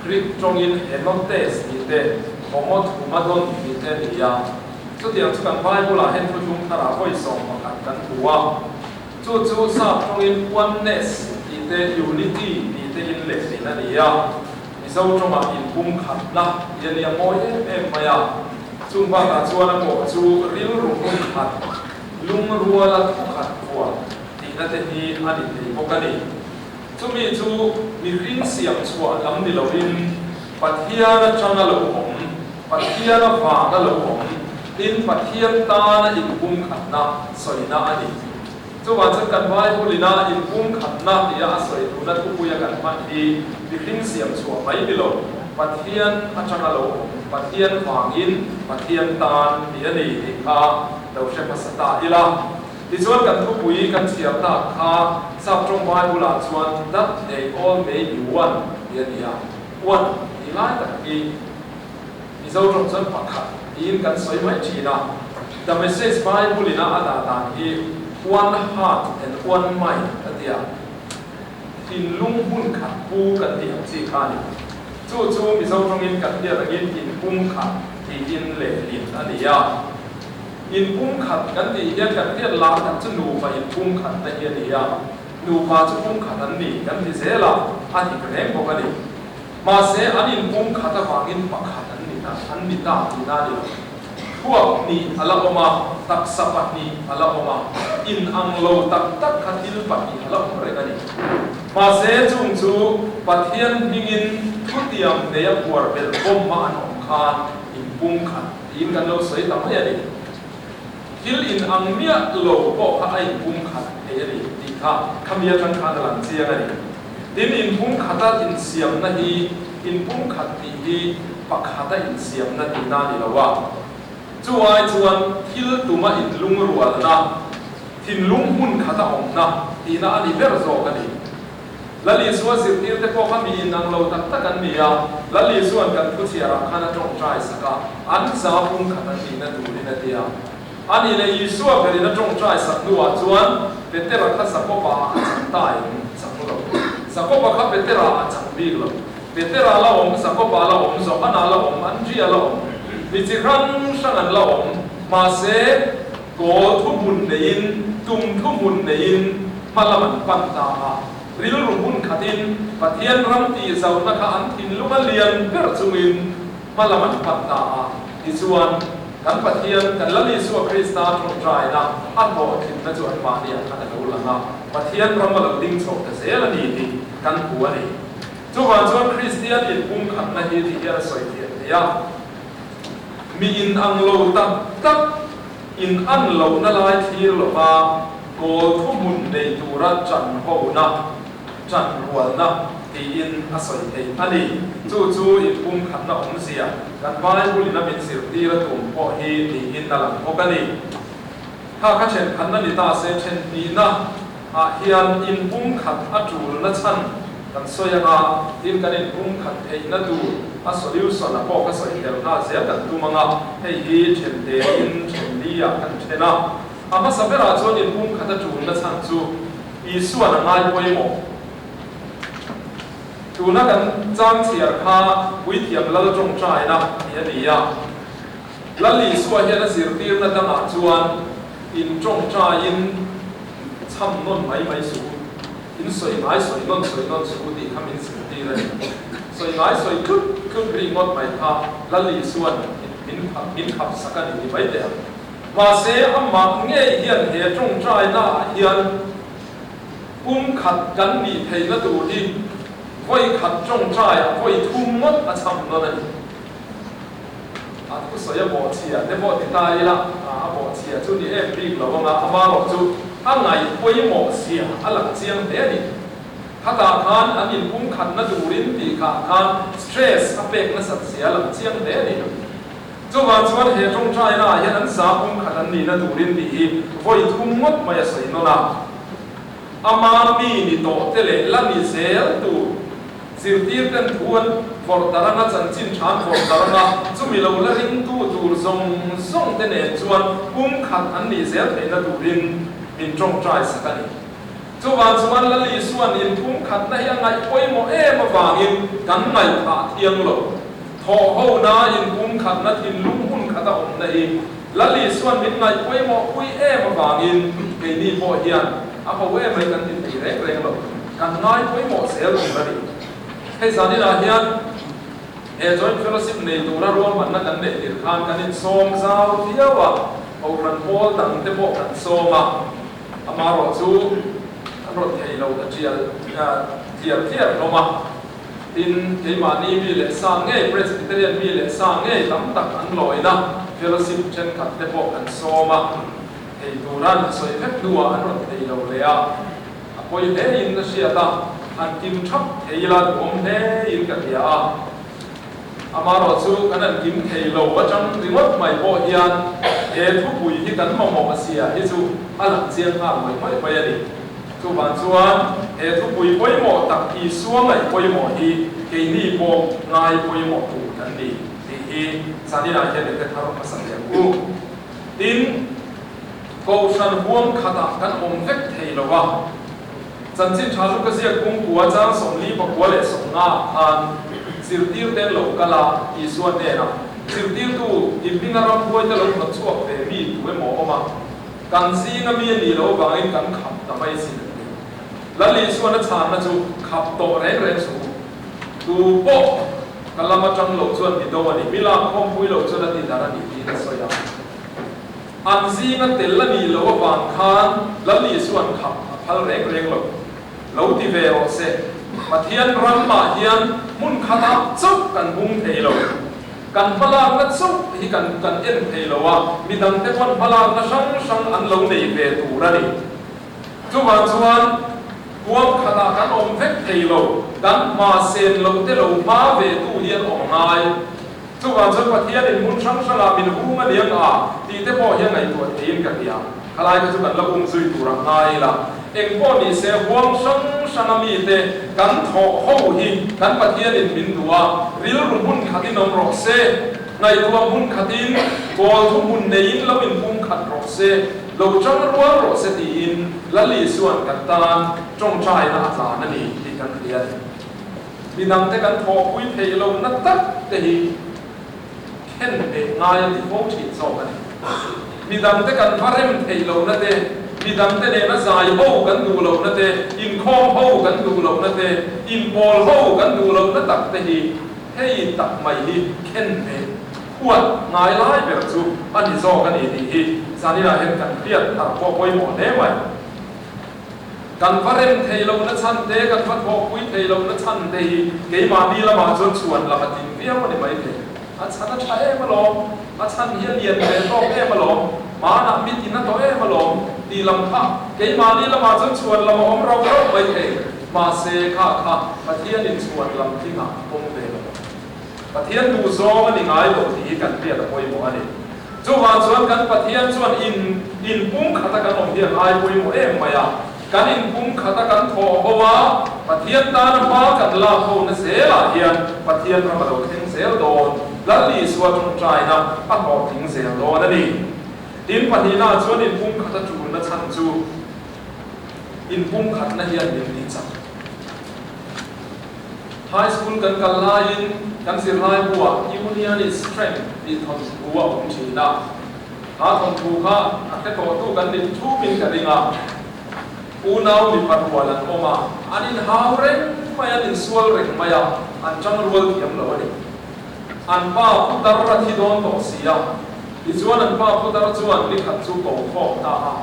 Greek tawngin henotes tih te, homothumadon tih te a ni a. Chutiang chu kan Bible-ah hian thuthlung tharah vawi 11 kan hmu a. Chu chu sap tawngin oneness tih te, unity tih te in lehlin a ni a. Mizo tawngah inpumkhatna tih a nia mawi em em mai a. Chung bakah chuan a kawh chu rilru hmun khat, lungruala thukhat vuah tihna te hi a ni thei bawk a ni. Chumi chu mihring siam chhuah lam ni loin Pathian atanga lo awm, Pathian avanga lo awm, tin Pathian tana inpumkhatna sawina a ni. Chuvang chuan kan Bible-ina inpumkhatna tia a sawi tuna thupuia kan hman hi mihring siam chhuah mai ni lo, Pathian atanga lo awm, Pathian vangin Pathian tan tih a ni tih kha lo hre hmasa ta ila. Tichuan kan thupui kan chhiar tak kha Sap tawng Bible-ah chuan that they all may be one tih a ni a, one tih lai tak hi Mizo tawng chuan pakhat tiin kan sawi mai thin a, The Message Bible-ina a dah dan hi one heart and one mind a ti a, thinlung hmun khat pu kan tih ang chi kha a ni. Chu chu Mizo tawngin kan hriat angin inpum khat tiin lehlin a ni a. Inpumkhat kan tih hian kan hriat lar tak chu nupa inpumkhatna hi a ni a, nupa chu pumkhat an ni kan ti zel a, a dik reng bawk a ni. Mahse, an inpumkhat avangin pakhat an ni ta, an ni ta tihna a ni lo. Thuak hnih a la awm a, taksa pahnih a la awm a, inang lo tak tak kha thil pahnih a la awm reng a ni. Mahse, chung chu Pathian hmingin thutiam neia phuar belh bawm a an awm khan inpumkhat Tiin kan lo sawi ta mai a ni. Thil in ang miah lo pawh kha a inpum khat thei a ni tih kha khami atang khan a lang chiang a ni. Tin, inpum khata insiamna hi inpum khat tih hi pakhata insiamna tihna a ni lo a. Chu ai chuan thil tuma inlungrualna, thinlung hmun khata awmna tihna a ni ber zawk a ni. Lal Isua zirtirte pawh kha mi inang lo tak tak an ni a, Lal Isua'n kan thuchhiarah khan a tawngtai sak a, an za pum khat an nihna turin a ti a. A nih leh Isua berin a tawngtai sak hnuah chuan Petera kha Jakoba ah a chang ta em? Chang lo. Jakoba kha Petera ah a chang bik lo. Petera la awm, Jakoba la awm, Johana la awm, Andria la awm. Mi chi hrang hrang an la awm. Mahse, Goal thuhmun neiin, tum thuhmun neiin hma lam an pan ta a. Rilru hmun khatin Pathian ram tih zauhna kha an thinlung a lian ber chungin hma lam an pan ta a. Tichuan, kan Pathian, kan Lal Isua Krista tawngtaina a hlawhtlinna chu anmahniah khan a lo lang a, Pathian ram a lo ding chho ta zel a ni tih kan hmu a ni. Chuvang chuan Kristian inpumkhatna hi ti hian a sawi thiam thei a. Mi in ang lo tak tak in an lohna lai thlir lova goal thuhmun nei tura chan hona, chan rualna. tiin a sawi theih a ni. Chu chu inpumkhatna awmzia kan Bible-in a min zirtir a tum pawh hi niin a lang bawk a ni. Kha kha thenkhatna ni ta se thenhnihna ah hian inpumkhat a tulna chhan kan sawi anga tin kan inpumkhat theihna tur a solution a pawh ka sawi tel nghal zel kan tum anga hei hi thente in thenli ah kan then a. A hmasa berah chuan inpumkhat a tulna chhan chu Isuan a ngai pawimawh. Tuna kan chang chhiar kha Puithiam Lal tawngtaina tih a ni a. Lal Isua hian a zirtirna dangah chuan in tawngtaiin chham nawn mai mai suh u, in sawi ngai sawi nawn sawi nawn suh u tih kha min zirtir a ni. Sawi ngai sawi tlut tlut ri ngawt mai kha Lal Isuan min min khap sak a ni ti mai teh ang. Mahse amah ngei hian he tawngtainaah hian Pum khat kan nih theihna tur hi vawi khat tawngtaiah vawi thum ngawt a chham nawn a ni. A thusawi a bawhchhia te pawh ti ta ila, a bawhchhia chu ni em bik lo anga amarawh chu a ngaih pawimawh zia a lang chiang hle a ni. Khatah khan an inpum khatna turin tih khah khan stress a pek nasat zia a lang chiang hle a ni. Chuvang chuan he tawngtaina ah hian an za pum khat an nihna turin tih hi vawi thum ngawt mai a sawi nawn a. Ama mi ni tawh te leh la ni zel tur zirtir ten thu an vawrh darh anga chanchin tha an vawrh darh anga chumi lo la ringtu tur zawng zawng te nen chuan pum khat an nih zel theihna turin min tawngtai sak a ni. Chuvang chuan Lal Isua'n inpum khatna hi a ngaih pawimawh em avangin kan ngaihthah thiang lo. Thawhhona inpum khatna thinlung hun khata awmna hi Lal Isua'n min ngaih pawimawh pui em avangin keini pawh hian a ho em mai kan ti thei reng reng lo. Kan ngai pawimawh zel tur a ni. Hei zaninah hian he Joint Fellowship nei tura ruahmanna kan neih tir khan kan insawm zau viau a, Kohhran pawl dangte pawh kan sawm a. Amaherawh chu an rawn thei lo ta tial tliar tliar hlawm a, tin, keimahni mi leh sa ngei, Presbyterian mi leh sa ngei tam tak an lawina fellowship thenkhat te pawh kan sawm a, thei turan a sawi vek hnuah an rawn thei lo leh a, a pawi hlein a hriat a, han kim thap thei ila duhawm hlein ka hria a. Amaherawh chu kan han kim thei lo atang ringawt mai pawh hian he thupui hi kan mamawh a sia hi chu a lang chiang nghal mai mai mai a ni. Chuvang chuan he thupui pawimawh tak Isua ngaih pawimawh hi keini pawh ngai pawimawh tur kan ni tih hi zaninah hian i hre thar hmasa hle ang u. Tin, Kohhran huam khatah kan awm vek thei lo a. Chanchin tha chu ka ziak pungkua chang 44 leh 50 ah khan zirtir ten lo kal a, Isua hnenah, Zirtirtu, i hminga ramhuai te lo hnawt chhuak ve mi tu emaw awm a, kan zinga mi a nih loh avangin kan khap ta mai sin an ti. Lal Isuan a chhanna chu khap tawh reng reng suh u. Tu pawh ka lam atang lo chuan mi do a ni, mi lak khawmpui lo chuan a ti dar a ni tiin a sawi a. An zinga tel a nih loh avang khan Lal Isua'n khap a phal reng reng lo. Lo ti ve rawh se. Pathian ramah hian hmun khatah chauh kan hung thei lo. Kan hmalakna chauh hi kan kan en thei lo a, midangte pawn hmalakna hrang hrang an lo nei ve tur a ni. Chuvang chuan huam khatah kan awm vek thei lo, kan hma sen loh te lo hma ve tu hi an awm ngai. Chuvang chuan Pathianin hmun hrang hrangah min hung a niang a tih te pawh hian ngaihtuah theiin ka hria. Khalai kha chu kan la um zui tur ang ngai ila. Eng pawh ni se huang hrang hranga mite kan thawh ho hi kan Pathianin min duh a, rilru hmun khatin awm rawh se, ngaihtuah hmun khatin, kawl thu hmun neiin lo inpum khat rawh se, lo chang rual rawh se tiin Lal Isua'n kan tan tawngtaina a tlan a ni tih kan hria a ni. Midangte kan thawhpui theih lohna tak te hi khen beh ngai a ti fo thin zawk a ni. Midangte kan va rem theih lohna te, midangte nena zai ho kan duh lohna te, inkhawm ho kan duh lohna te, inpawl ho kan duh lohna tak te hi hei tak mai hi khen beh huat ngai lai ber chu a ni zawk a ni tih hi zaninah hian kan hriat thar pawh pawimawh hle mai. Kan va rem thei lohna chhan te, kan va thawhpui thei lohna chhan te hi keimahni lamah chuan chhuan lam a tling viau a ni mai thei. A chhan a tha em alawm, a chhan hi a lian ve tawk em alawm, hmanah mit in a tawh em alawm tih lam kha keimahni lamah chuan chhuan lam a awm rauh rauh mai thei. Mahse kha kha Pathianin chhuan lam tlingah a pawm ve lo. Pathian duhzawng a ni ngai lo tih hi kan hriat a pawimawh a ni. Chuvang chuan kan Pathian chuan in inpum khata kan awm hi a ngai pawimawh em mai a. Kan inpum khata kan thawh ho a, Pathian tana hma kan lak ho na zelah hian Pathian ram a lo thleng zel dawn, Lal Isua tawngtaina a hlawhtling zel dawn a ni. Tin, pahnihnaah chuan inpum khata tulna chhan chu inpum khatna hian min ti chak. High school kan kal laiin kan zirlai buah Union is Strength tih thawnthu a awm thin a. Kha thawnthu kha a hre tawhtu kan ni thupin ka ring a. Unau mipa rual an awm a, an inhau reng mai, an insual reng mai a, an tangrual thiam lo a ni. An pa putar a thi dawn tawh si a, tichuan an pa putar chuan nikhat chu ko khawm ta a.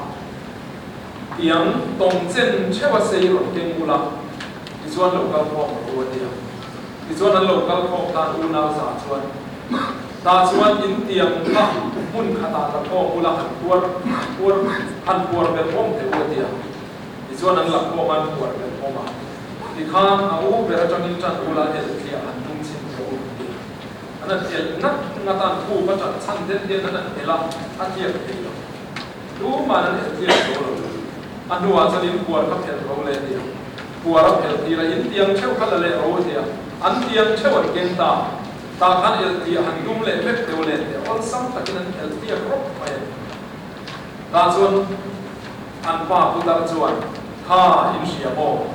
Tiang tawng chen theuh a sei rawn keng ula, tichuan lo kal khawm rawh u a ti a. Tichuan an lo kal khawm tan unau za chuan, Tah chuan in tiang kha hmun khatah la khawm ula han puar puar han puar ber awm teh u a ti a. Tichuan an la khawm a, an puar ber awm a. Tikhan a u ber atangin tan ula el tliah han tum chhin teh u a ti a. An han el ngat ngat a, an khup a tan chhan den hian an han el a, a tliak thei lo. Tuman an el tliak zo lo. A hnuah chuan in puar kha phelh ro le a ti a. Puar a phelh tir a, in tiang theuh kha la leh ro a ti a. An tiang theuh an keng ta. Tah khan el tliah han tum leh vek deuh leh teh awlsam takin an el tliak rawp mai a ni. Tah chuan an pa putar chuan, Kha, in hria maw?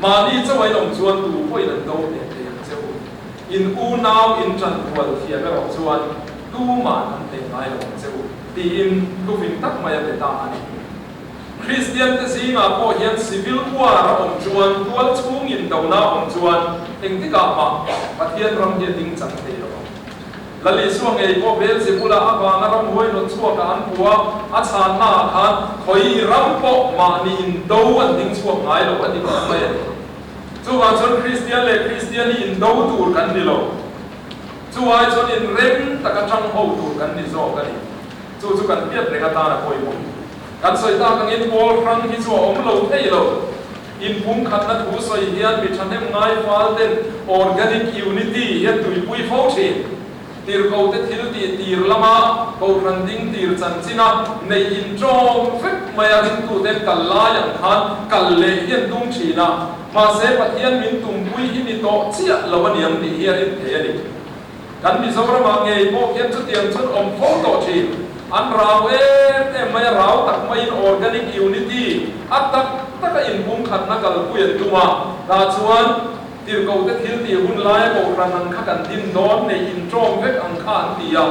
Mahni chauh a in awm chuan tu pawhin an do hneh thei ang che u. In unau in ṭan hual thiam erawh chuan tuman an hneh ngai lo ang che u, tiin thufing tak mai a pe ta a ni. Kristiante zingah pawh hian civil war a awm chuan, tual chhungin dona a awm chuan engtikah mah Pathian ram hi a ding chang thei lo ang. Lal Isua ngei pawh Beelzebula avanga ramhuai nawt chhuakah an hmu a, a chhannaah khan khawi ram pawh mahni indo an ding chhuak ngai lo a ti khawp mai a ni. Chuvang chuan Kristian leh Kristian hi indo tur kan ni lo. Chu ai chuan inrem taka tang ho tur kan ni zawk a ni. Chu chu kan hriat reng atan a pawimawh. Kan sawi tak angin pawl hrang hi chu a awm lo thei lo. Inpumkhatna thu sawi hian mi thahnem ngai fal ten organic unity hian tuipui fo thin. Tirhkote thil tih tir lama kohhran ding tir chanchina neih intawm vek mai a ringtuten kal lai ang khan kal leh hian tum thin a. Mahse Pathian min tumpui hi ni tawh chiah lo a niang tih hi a rin thei a ni. Kan Mizoramah ngei pawh khian chutiang chuan awm fo tawh thin. An rau em em mai a, rau tak maiin organic unity a tak taka inpumkhatna kalpui an tum a, tah chuan tirhkohte thil tih hun laia kohhran ang kha kan din dawn nei intawm vek ang kha an ti a,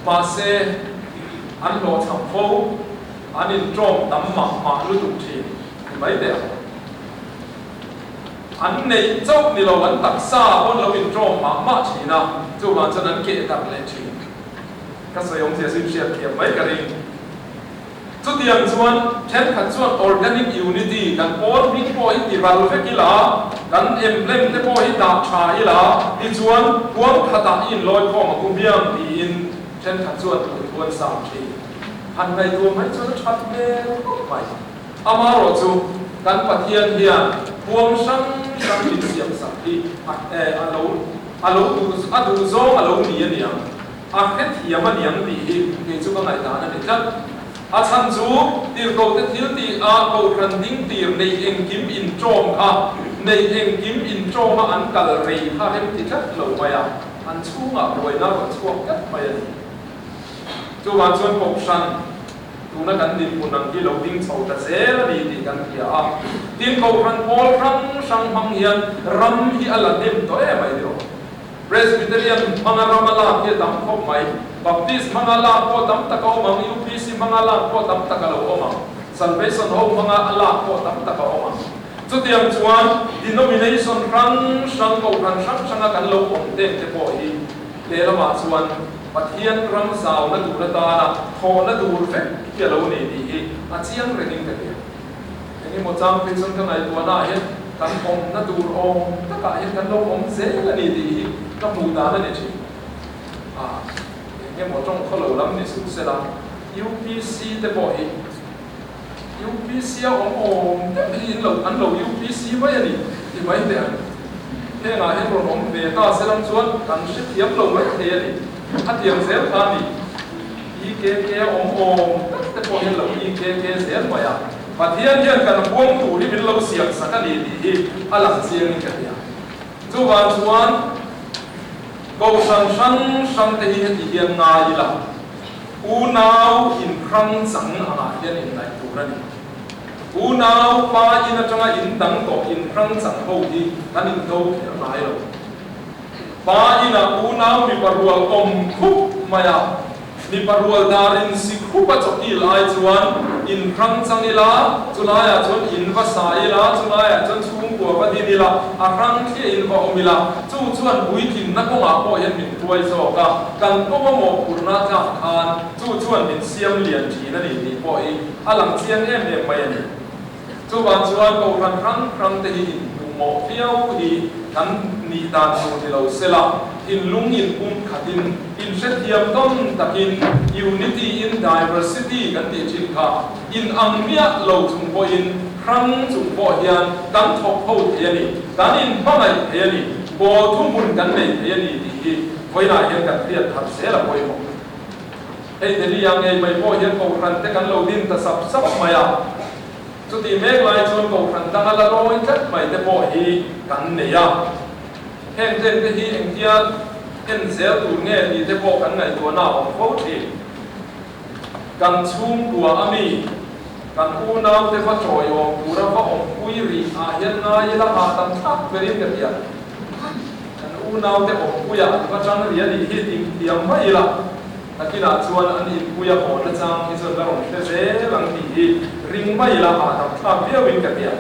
mahse an hlawhchham fo, an intawm tam mah mah lutuk thin ti mai teh ang. An neih chauh ni lo, an taksa pawn lo intawm mah mah thin a, chuvang chuan an keh darh leh thin. Ka sawi awmzia chu inhriat thiam mai ka ring. Chutiang chuan thenkhat chuan organic unity kan pawl hming pawh hi ti ral vek ila, kan emblem te pawh hi dah tha ila, tichuan huang khatah i inlawi khawm a ku hmiang tiin thenkhat chuan duhthu an sam thin. Han ngaihtuah mai chuan a that hmel khawp mai. Amaherawh chu kan Pathian hian huang hrang hrang min siam sak hi a a lo a lo duh a duh zawng a lo ni a niang, a hrethiam a niang tih hi kei chu ka ngaihdan a ni tlat. A chhan chu tirhkohte thil tih a kohhran ding tir neih engkim intawm kha neih engkim intawma an kal rei kha rem ti tlat lo mai a, an chhungah buaina rawn chhuak tlat mai a ni. Chuvang chuan kohhran. Tuna kan dinhmun ang hi lo ding chho ta zel a ni tih kan hria a. Tin, Kohhran pawl hrang hrang hmang hian ram hi a la hnem tawh em mai tiraw? Presbyterian hmanga ram a lak hi a tam khawp mai. Baptist hmanga lak pawh tam tak a awm ang, UPC hmanga lak pawh tam tak a lo awm ang, Salvation ho hmanga a lak pawh tam tak a awm ang. Chutiang chuan denomination hrang hrang, Kohhran hrang hranga kan lo awm teng te pawh hi lehlamah chuan Pathian ram zauna tur atana thawhna tur vek hi a lo ni tih hi a chiang rengin ka hria. Eng emaw chang phei chuan ka ngaihtuahnaah hian kan awmna tur awm takah hian kan lo awm zel a ni tih hi ka hmuh dan a ni thin. A, eng emaw tawng khaw lo lam ni suh sela, UPC te pawh hi. UPC a awm awm deuh hi in lo an lo UPC mai a ni ti mai teh ang. Hengah hian rawn awm ve ta se lam chuan kan hrethiam lo mai thei a ni. A tiang zel kha a ni. EKK a awm awm tak te pawh hian lo EKK zel mai a. Pathian hian kan huang tur hi min lo siam sak a ni tih hi a lang chiang in ka hria. Chuvang chuan Kohhran hrang hrang te hi heti hian ngai ila, unau inhrang chang angah hian indaih tur a ni. Unau pa in atanga in dang tawh inhrang chang ho hi kan indo kher ngai lo. Pa inah unau mipa rual awm khup mai a, mipa rual dar in si khup a chawkil ai chuan in hrang chang ila, chulaiah chuan in va sa ila, chulaiah chuan chhungkua va din ila, a hrang thliah in va awm ila, chu chuan puitlinna kawngah pawh hian min hruai zawk a, kan kawng a mawhphurhna tlak khan chu chuan min siam lian thin a ni tih pawh hi a lang chiang em em mai a ni. Chuvang chuan Kohhran hrang hrang te hi inhmuhmawh viau hi kan nih dan tur ni lo sela, thinlung inpum khatin, inhrethiam tawn takin unity in diversity kan tih thin kha in ang miah lo chung pawhin hrang chung pawh hian kan thawk ho thei a ni, kan inhmangaih thei a ni, pawl thuhmun kan nei thei a ni tih hi vawiinah hian kan hriat thar zel a pawimawh. Hei Delhi ah ngei mai pawh hian Kohhran te kan lo din ta sap sap mai a, chutih mek lai chuan Kohhran danga la lawi tlat mai te pawh hi kan nei a. Heng ten te hi engtia en zel tur nge tih te pawh kan ngaihtuahna a awm fo thin. Kan chhungkua a mi, kan unau te va chawiawm tura va awmpui rih ah hian ngai ila hahdam thlak berin ka ti a. Kan unaute awmpuiah an va chang ri a nih hi tih thiam mai ila, nakinah chuan an inpuia haw na chang hi chuan la rawn hre zel ang tih hi ring mai ila hahdam thlak viauin ka hria.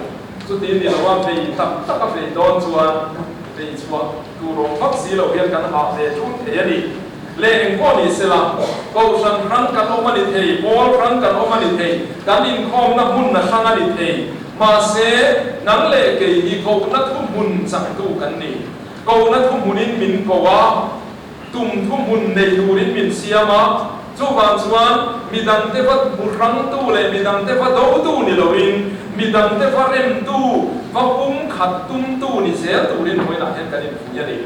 Chuti ni loa vei tak tak a vei dawn chuan vei chhuah tur awm vak si lo hian kan hah ve ṭun thei a ni. Le eng pawh ni sela, Kohhran hrang kan awm a ni thei, pawl hrang kan awm a ni thei, kan inkhawmna hmunna hrang a ni thei. Mahse, nang leh kei hi kohna thuhmun chaktu kan ni. Kohna thuhmunin min ko a, tum thuhmun nei turin min siam a, chuvang chuan midangte va hmu hrangtu leh midangte va dotu ni loin, midangte va remtu, va pumkhat tumtu ni zel turin vawiinah hian kan infuih a ni.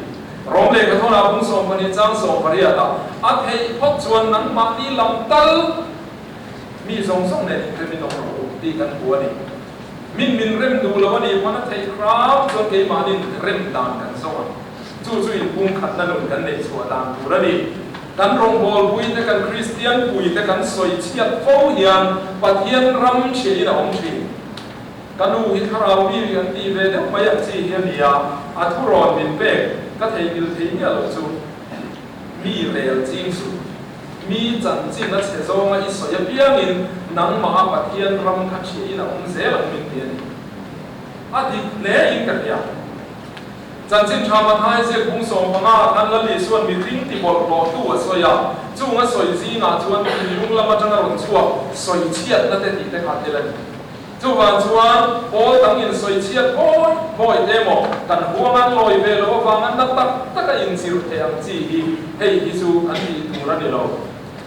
Rom lehkha thawnah pung 12 chang 18 ah a theih phawt chuan nangmahni lam tal mi zawng zawng nen inrem in awm rawh u tih kan hmu a ni. Min min rem duh lo a nih pawn a theih hram chuan keimahnin rem dan kan zawng ang. Chu chu inpumkhatna nun kan neih chhuah dan tur a ni. Kan rawngbawlpui te kan Kristian pui te kan sawi chhiat fo hian Pathian ram chhiahin a awm thin. Ka nu hi thlarau mi an tih ve deuh mai ang chi hi a ni a, a thurawn min pek ka theihnghilh thei miah loh chu mi rel ching suh. Mi chanchin a chhe zawnga i sawi apiangin nangmah a Pathian ram kha ṭhiahin a awm zel ang min ti a ni. A dik hle in ka hria. Chanchin ṭha Mathai ziak bung 15 ah khan Lal Isua'n mihring ti bawlhhlawhtu a sawi a, chung a sawi zingah chuan thinlung lam aṭanga rawn chhuak sawi chhiatna te tih te kha tel a ni. Chuvang chuan pawl dang in sawi chhiat mawi mawi te maw kan huang an lawi ve loh avang an na tak tak a inchirh thei ang chi hi hei hi chu kan tih tur a ni lo.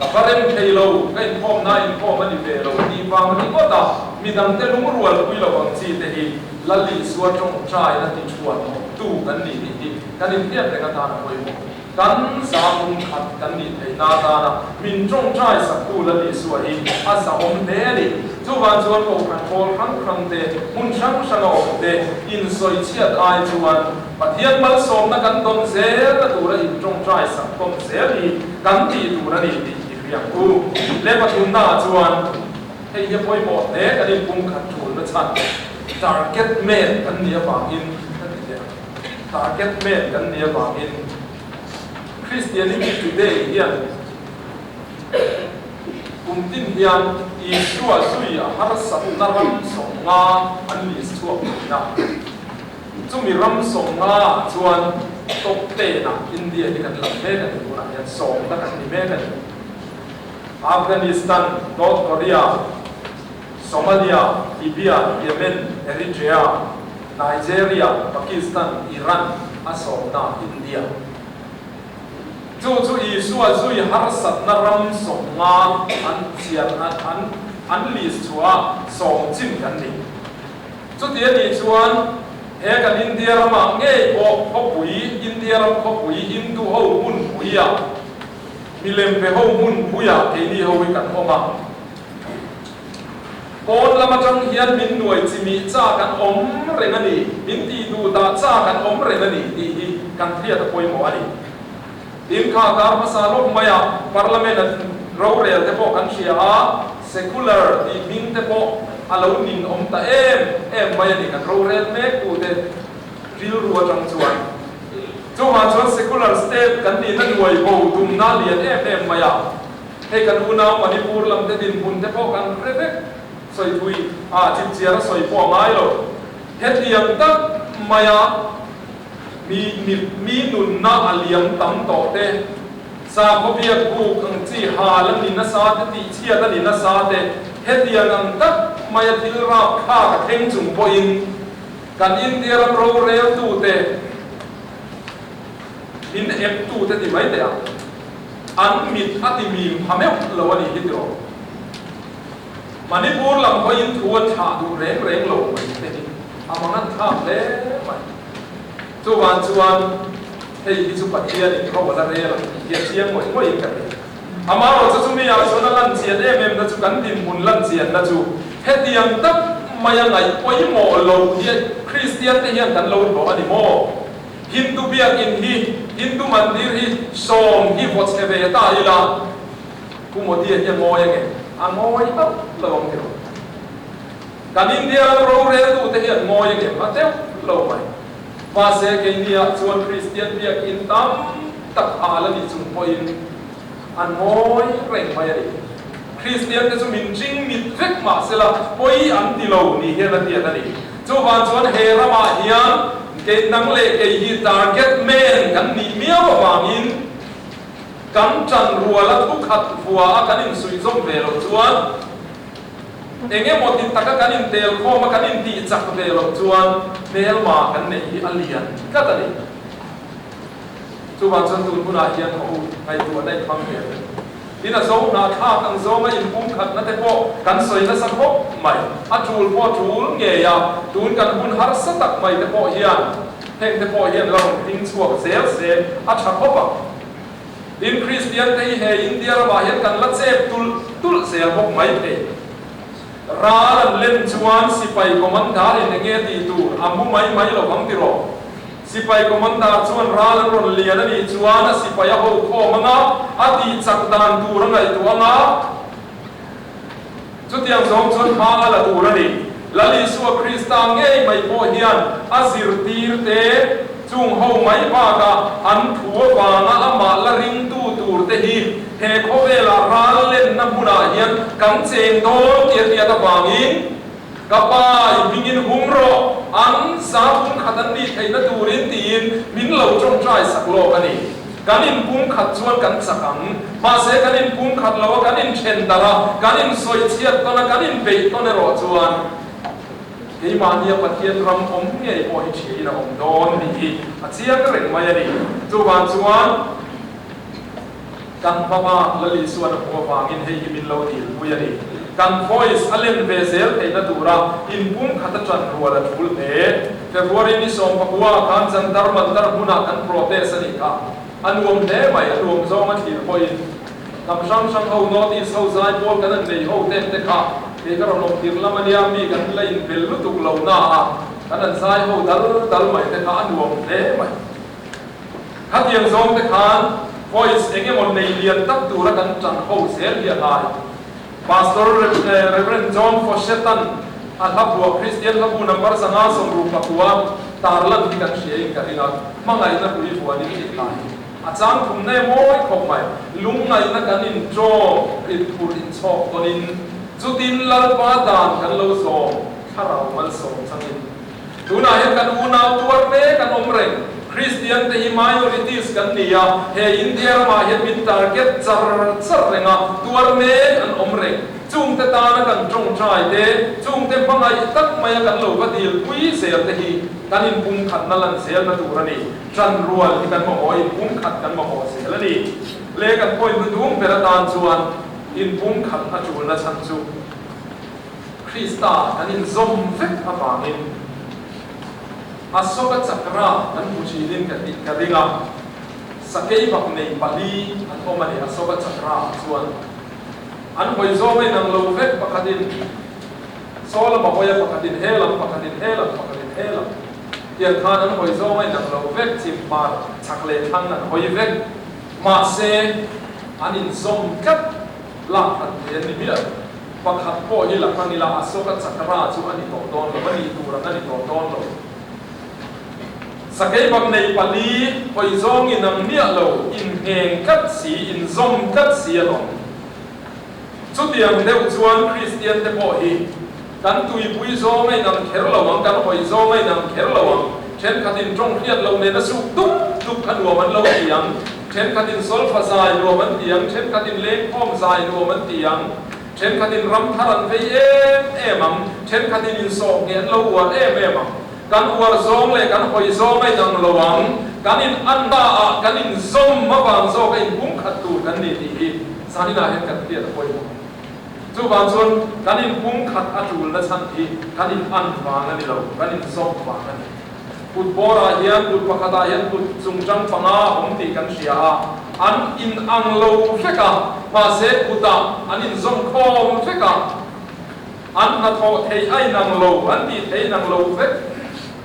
Ka va rem thei lo, ka inkhawm na inkhawm a ni ve lo tih vang ringawt a midang te lungrual pui lo ang chi te hi Lal Isua tawngtai na ti thuan tu kan ni tih hi kan inhriat reng atan a pawimawh. Kan zahmung khat kan nih theih na atana min tawngtai saktu Lal Isua hi a zahawm hle a ni. Chuvang chuan Kohhran pawl hrang hrang te, hmun hrang hranga awm te insawi chhiat ai chuan Pathian malsawmna kan dawn zel na tura in tawngtai sak tawn zel hi kan tih tur a ni tih i hriat u. Le pathumna ah chuan hei hi a pawimawh hle kan inpumkhat tulna chhan target man kan nih avangin kan ti teh ang. Target man kan nih avangin Christianity Today hian kum tin hian Isua zui a harsatna ram 50 an list chhuak thin a. Chumi ram 50 ah chuan top 10 ah India hi kan lang mek a ni, tunah hian sawmna kan ni mek a ni. Afghanistan, North Korea, Somalia, Libya, Yemen, Eritrea, Nigeria, Pakistan, Iran a sawmna India. Chu chu Isua zui harsatna ram 50 an chian an an. an list chhuah ah sawm chin kan ni. Chuti a nih chuan he kan India ramah ngei pawh khawpui, India ram khawpui Hindu ho hmunpui ah, milem pe ho hmunpui ah keini ho hi kan awm a. Pawn lam atang hian min nuai chimih chak an awm reng a ni, min tih duh dah chak an awm reng a ni tih hi kan hriat a pawimawh a ni. Tin, kha kar hmasa lawk maia Parliament an rorel te pawh kan hria a, secular tih hming te pawh a lo nin awm ta em em mai a ni kan rorel mek tute rilru atang chuan. Chuvang chuan secular state kan nihna nuai bo tumna lian em em mai a. Hei kan unau Manipur lam te dinhmun te pawh kan hre vek sawi thui a, chipchiar a sawi pawh a ngai lo. Hetiang tak maia mi mi nunna a liam tam tawh te, sakhaw biak buk ang chi hal a ni nasa te, tihchhiat a ni nasa te, hetiang ang tak maia thil rapthlak a thleng chung pawhin kan India ram roreltute min eptute ti mai teh ang. An mit a ti mim pha meuh lo a nih hi tiraw? Manipur lam pawhin thu an thlah duh reng reng lo mai te hi a mang an thlak hle mai. Chuvang chuan hei hi chu Pathian in ro a la rel ang tih hi a chiang ngawih ngawih in ka ring. Amaherawhchu chu chumi ah chuan a lan chian em em na chu kan dinhmun lan chian na chu hetiang tak maia ngaih pawimawh lo hi Kristian te hian kan lo hlawh a ni maw? Hindu biakinn hi, Hindu mandir hi sawm hi vaw chhe ve ta ila, Pu Modi-a hi a ngawi ange? A ngawi hauh lo ang tiraw? Kan India ram roreltute hi an ngawi ange? A deuh lo mai. Mahse, keiniah chuan Kristian biakinn tam tak hal a nih chung pawhin an ngawi reng mai a ni. Kristiante chu min ching mit vek mahsela pawi an ti lo ni hian a hriat a ni. Chuvang chuan he ramah hian kei nang leh kei hi target man kan nih miau avangin kan ṭan ruala thu khat vua a kan insuihzawm ve loh chuan eng emaw ti taka kan intel khawm a kan intih chak ve loh chuan hmelma kan neih hi a lian tlat a ni. Chuvang chuan tun hunah hian haw u ngaihtuahna i hmang ve ang. Tin a zo hnahthlak ang zawnga inpumkhatna te pawh kan sawi nasa khawp mai. A tul pawh a tul ngei a, tun kan hun harsa tak mai te pawh hian heng te pawh hian la rawn hming chhuak zel se a tha khawp ang. Tin Kristian te hi he India ramah hian kan la chep tulh tulh zel bawk mai thei. Ral an len chuan sipai commander in enge tih tur a mu mai mai lo vang tiraw? Sipai commander chuan ral an rawn lian a nih chuan a sipai a ho khawm anga, a tih chak dan tur a ngaihtuah anga, chutiang zawng chuan hma a la tur a ni. Lal Isua Krista ngei mai pawh hian a zirtirte chung ho mai bakah an thu avanga amah la ringtu turte hi he khawvela ral lenna hmunah hian kan cheng dawn tih a hriat avangin, Ka pa, i hmingin hum rawh, an za pum khat an nih theihna turin tiin min lo tawngtai sak lawk a ni. Kan inpum khat chuan kan chak ang. Mahse kan inpum khat lo a, kan inthen darh a, kan insawi chhiat tawn a, kan inbeih tawn erawh chuan keimahnia Pathian ram awm ngei pawh hi thiahin a awm dawn tih hi a chiang reng mai a ni. Chuvang chuan Kan hmama Lal Isuan a hmuh avangin hei hi min lo dilpui a ni. Kan voice a len ve zel theihna tura inpumkhat a ṭan rual a ṭul hle. February ni 19 ah khan Jantar Mantar hmunah kan protest a nih kha. A nuam hle mai, a nuam zawng a thlir pawhin. Hnam hrang hrang ho, North East ho zai pawl kan han nei ho ten te kha kei ka rawn awm tir lam a nia, mi kan la inbel lutuk lo na a, kan han zai ho dal dal mai te kha a nuam hle mai. Khatiang zawng te khan voice eng emaw nei lian tak tura kan tan ho zel hi a ngai. Pastor Rev. John Fawcett-a'n a hla buah Kristian hlabu number 560 tarlan hi kan hria in ka ring a, hmangaihna hrui vuanin tih hla hi a chang thum nge mawi khawp mai. Lungngaihna kan inṭawm, ritphur inchhawk tawnin chutin Lalpa dan kan lo zawm thlarau malsawm changin. Tunah hian kan unau tuar mek an awm reng. Kristian te hi minorities kan ni a, he India ramah hian min target char char reng a, tuar mek an awm reng. Chungte tana kan tawngtai te, chungte hmangaih tak maia kan lo va dilpui zel te hi kan inpumkhatna lan zelna tur a ni. Ṭanrual hi kan mamawh a, inpumkhat kan mamawh zel a ni. Le kan point hnuhnung ber atan chuan inpumkhat a ṭulna chhan chu. Krista kan inzawm vek avangin Ashoka Chakra kan hmu thinin ka tih ka ring a, sakei bak nei pali an awm a ni Ashoka Chakra ah chuan. An hawi zawng a inang lo vek, pakhatin saw lama hawi a, pakhatin he lam, pakhatin he lam, pakhatin he lam tiang khan an hawi zawng a inang lo vek, chimhmar chhak leh thlang an hawi vek. Mahse, an inzawm tlat lak hran thei an ni miah lo. Pakhat pawh hi la hmang ila Ashoka Chakra chu a ni tawh dawn lo, a nih tur ang a ni tawh dawn lo. Sakei bak nei pali hawi zawng in ang miah lo, inngheng tlat si, inzawm tlat si an awm. Chutiang deuh chuan Kristian te pawh hi kan tuipui zawng a inang kher lo ang, kan hawi zawng a inang kher lo ang. Thenkhatin tawng hriat lo nena suk dup dup kha nuam an lo ti ang, thenkhatin solfa zai nuam an ti ang, thenkhatin lengkhawm zai nuam an ti ang, thenkhatin ram thar an vei em em ang, thenkhatin insawh ngheh an lo uar em em ang. Kan uar zawng leh kan hawi zawng a inang lo ang, kan in an ta ah kan inzawm avang zawk a inpumkhat tur kan ni tih hi zaninah hian kan hriat a pawimawh. Chuvang chuan kan inpumkhat a tulna chhan hi kan in an vang a ni lo, kan inzawm vang a ni. Kut bawrah hian kut pakhatah hian kut chungchang panga a awm tih kan hria a, an inang lo vek a, mahse kutah an inzawm khawm vek a, an hnathawh theih a inang lo, an tih theih inang lo vek.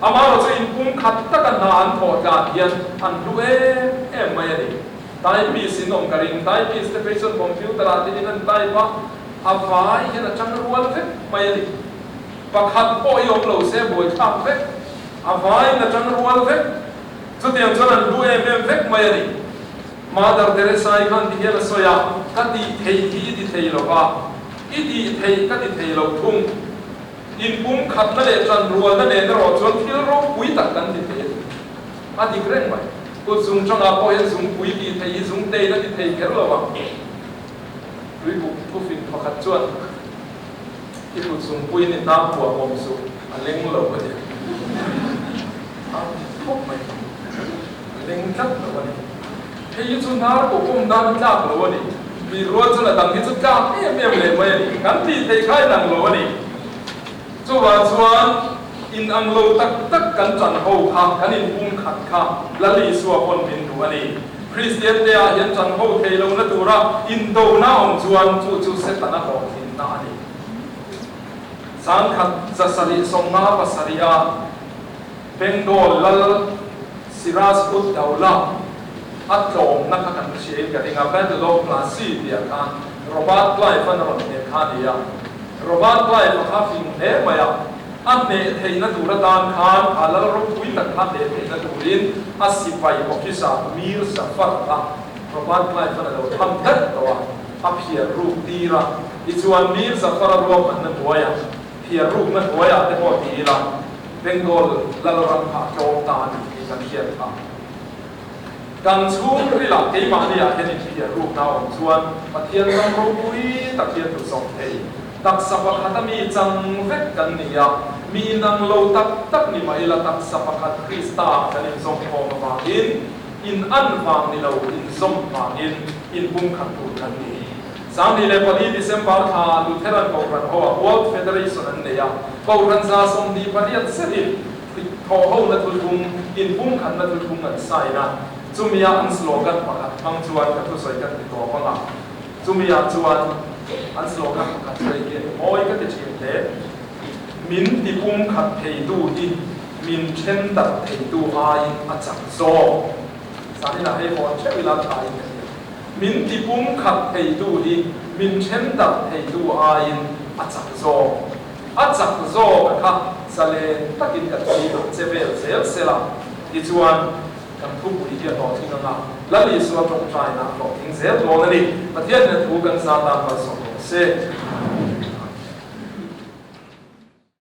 Amaherawhchu inpumkhat taka hna an thawh tlan hian an hlu em em mai a ni. Typist in awm ka ring, typist te phei chuan computer ah te in an type a, a vai hian a tang rual vek mai a ni. Pakhat pawh hi awm lo se buai thlak vek, a vai in a tang rual vek. Chutiang chuan an hlu em em vek mai a ni. Mother Teresa i khan ti hian a sawi a, ka tih theih hi i ti thei lo va, i tih theih ka ti thei lo thung. Inpumkhatna leh tanrualna nen erawh chuan thil ropui tak kan ti thei a ni. A dik reng mai. Kut zung tangah pawh hian zungpui tih theih hi zungtein a ti thei kher lo ang. Tuibuk thufin pakhat chuan i kut zungpui ni hnang puah awm suh a leng lo a ti. A ti khawp mai. A leng tlat lo a ni. Hei hi chu hnar pawh pawm dan a tlak lo a ni. Tui rual chuan a dang hi chu tlak em em leh mai a ni. Kan tih theih kha inang lo a ni. Chuvang chuan inang lo tak tak kan tan ho kha, kan inpum khat kha Lal Isua pawn min duh a ni. Kristian te ah hian tan ho thei lohna tura indona awm chuan chu chu Setana hlawhtlinna a ni. Zangkhat 757 ah Bengal Lal Siraj ud Daulah a tlawmna kha kan hria in ka ring a, Battle of Plassey tih ah khan Robert Clive an a rawn hneh kha a ni a. Robert Clive a kha fing hle mai a, a hneh theihna tur atan khan a lal ropui tak kha hneh theihna turin a sipai officer Mir Zafar kha Robert Clive an a lo tham daih tawh a, a phiar ruk tir a. Tichuan Mir Zafar a ruahmanna hnuaiah, phiar rukna hnuaiah te pawh ti ila, Bengal lal ram kha a tlawm ta a ni tih kan hriat phah. Kan chhungril ah keimahni ah hian inphiar rukna a awm chuan Pathian ram ropui tak hi a tlu zawk thei. Taksa pakhat a mi chang vek kan ni a, mi inang lo tak tak ni mah ila taksa pakhat Krista ah kan inzawm khawm avangin in an vang ni lo inzawm vangin inpumkhat tur kan ni. 24 December thla Lutheran Kohhran ho ah World Federation an nei a, Kohhran 28 zetin Thawhhona thuthlung, inpumkhatna thuthlung an sign a, chumia an slogan pakhat hmang chuan ka thusawi kan ti tawp ang a, chumia chuan an slogan pakhat sawi hi mawi ka ti thin hle, Min ti pumkhat theitu hi min then darh theitu aiin a chak zawk. Zaninah hei hawn theuh ila tha in ka hria. Min ti pumkhat theitu hi min then darh theitu aiin a chak zawk. A chak zawk a kha zalen takin kan zingah che vel zel sel a, tichuan kan thupui hi a hlawhtling anga Lal Isua tawngtaina a hlawhtling zel dawn a ni. Pathian ina thu kan zat a malsawm rawh se.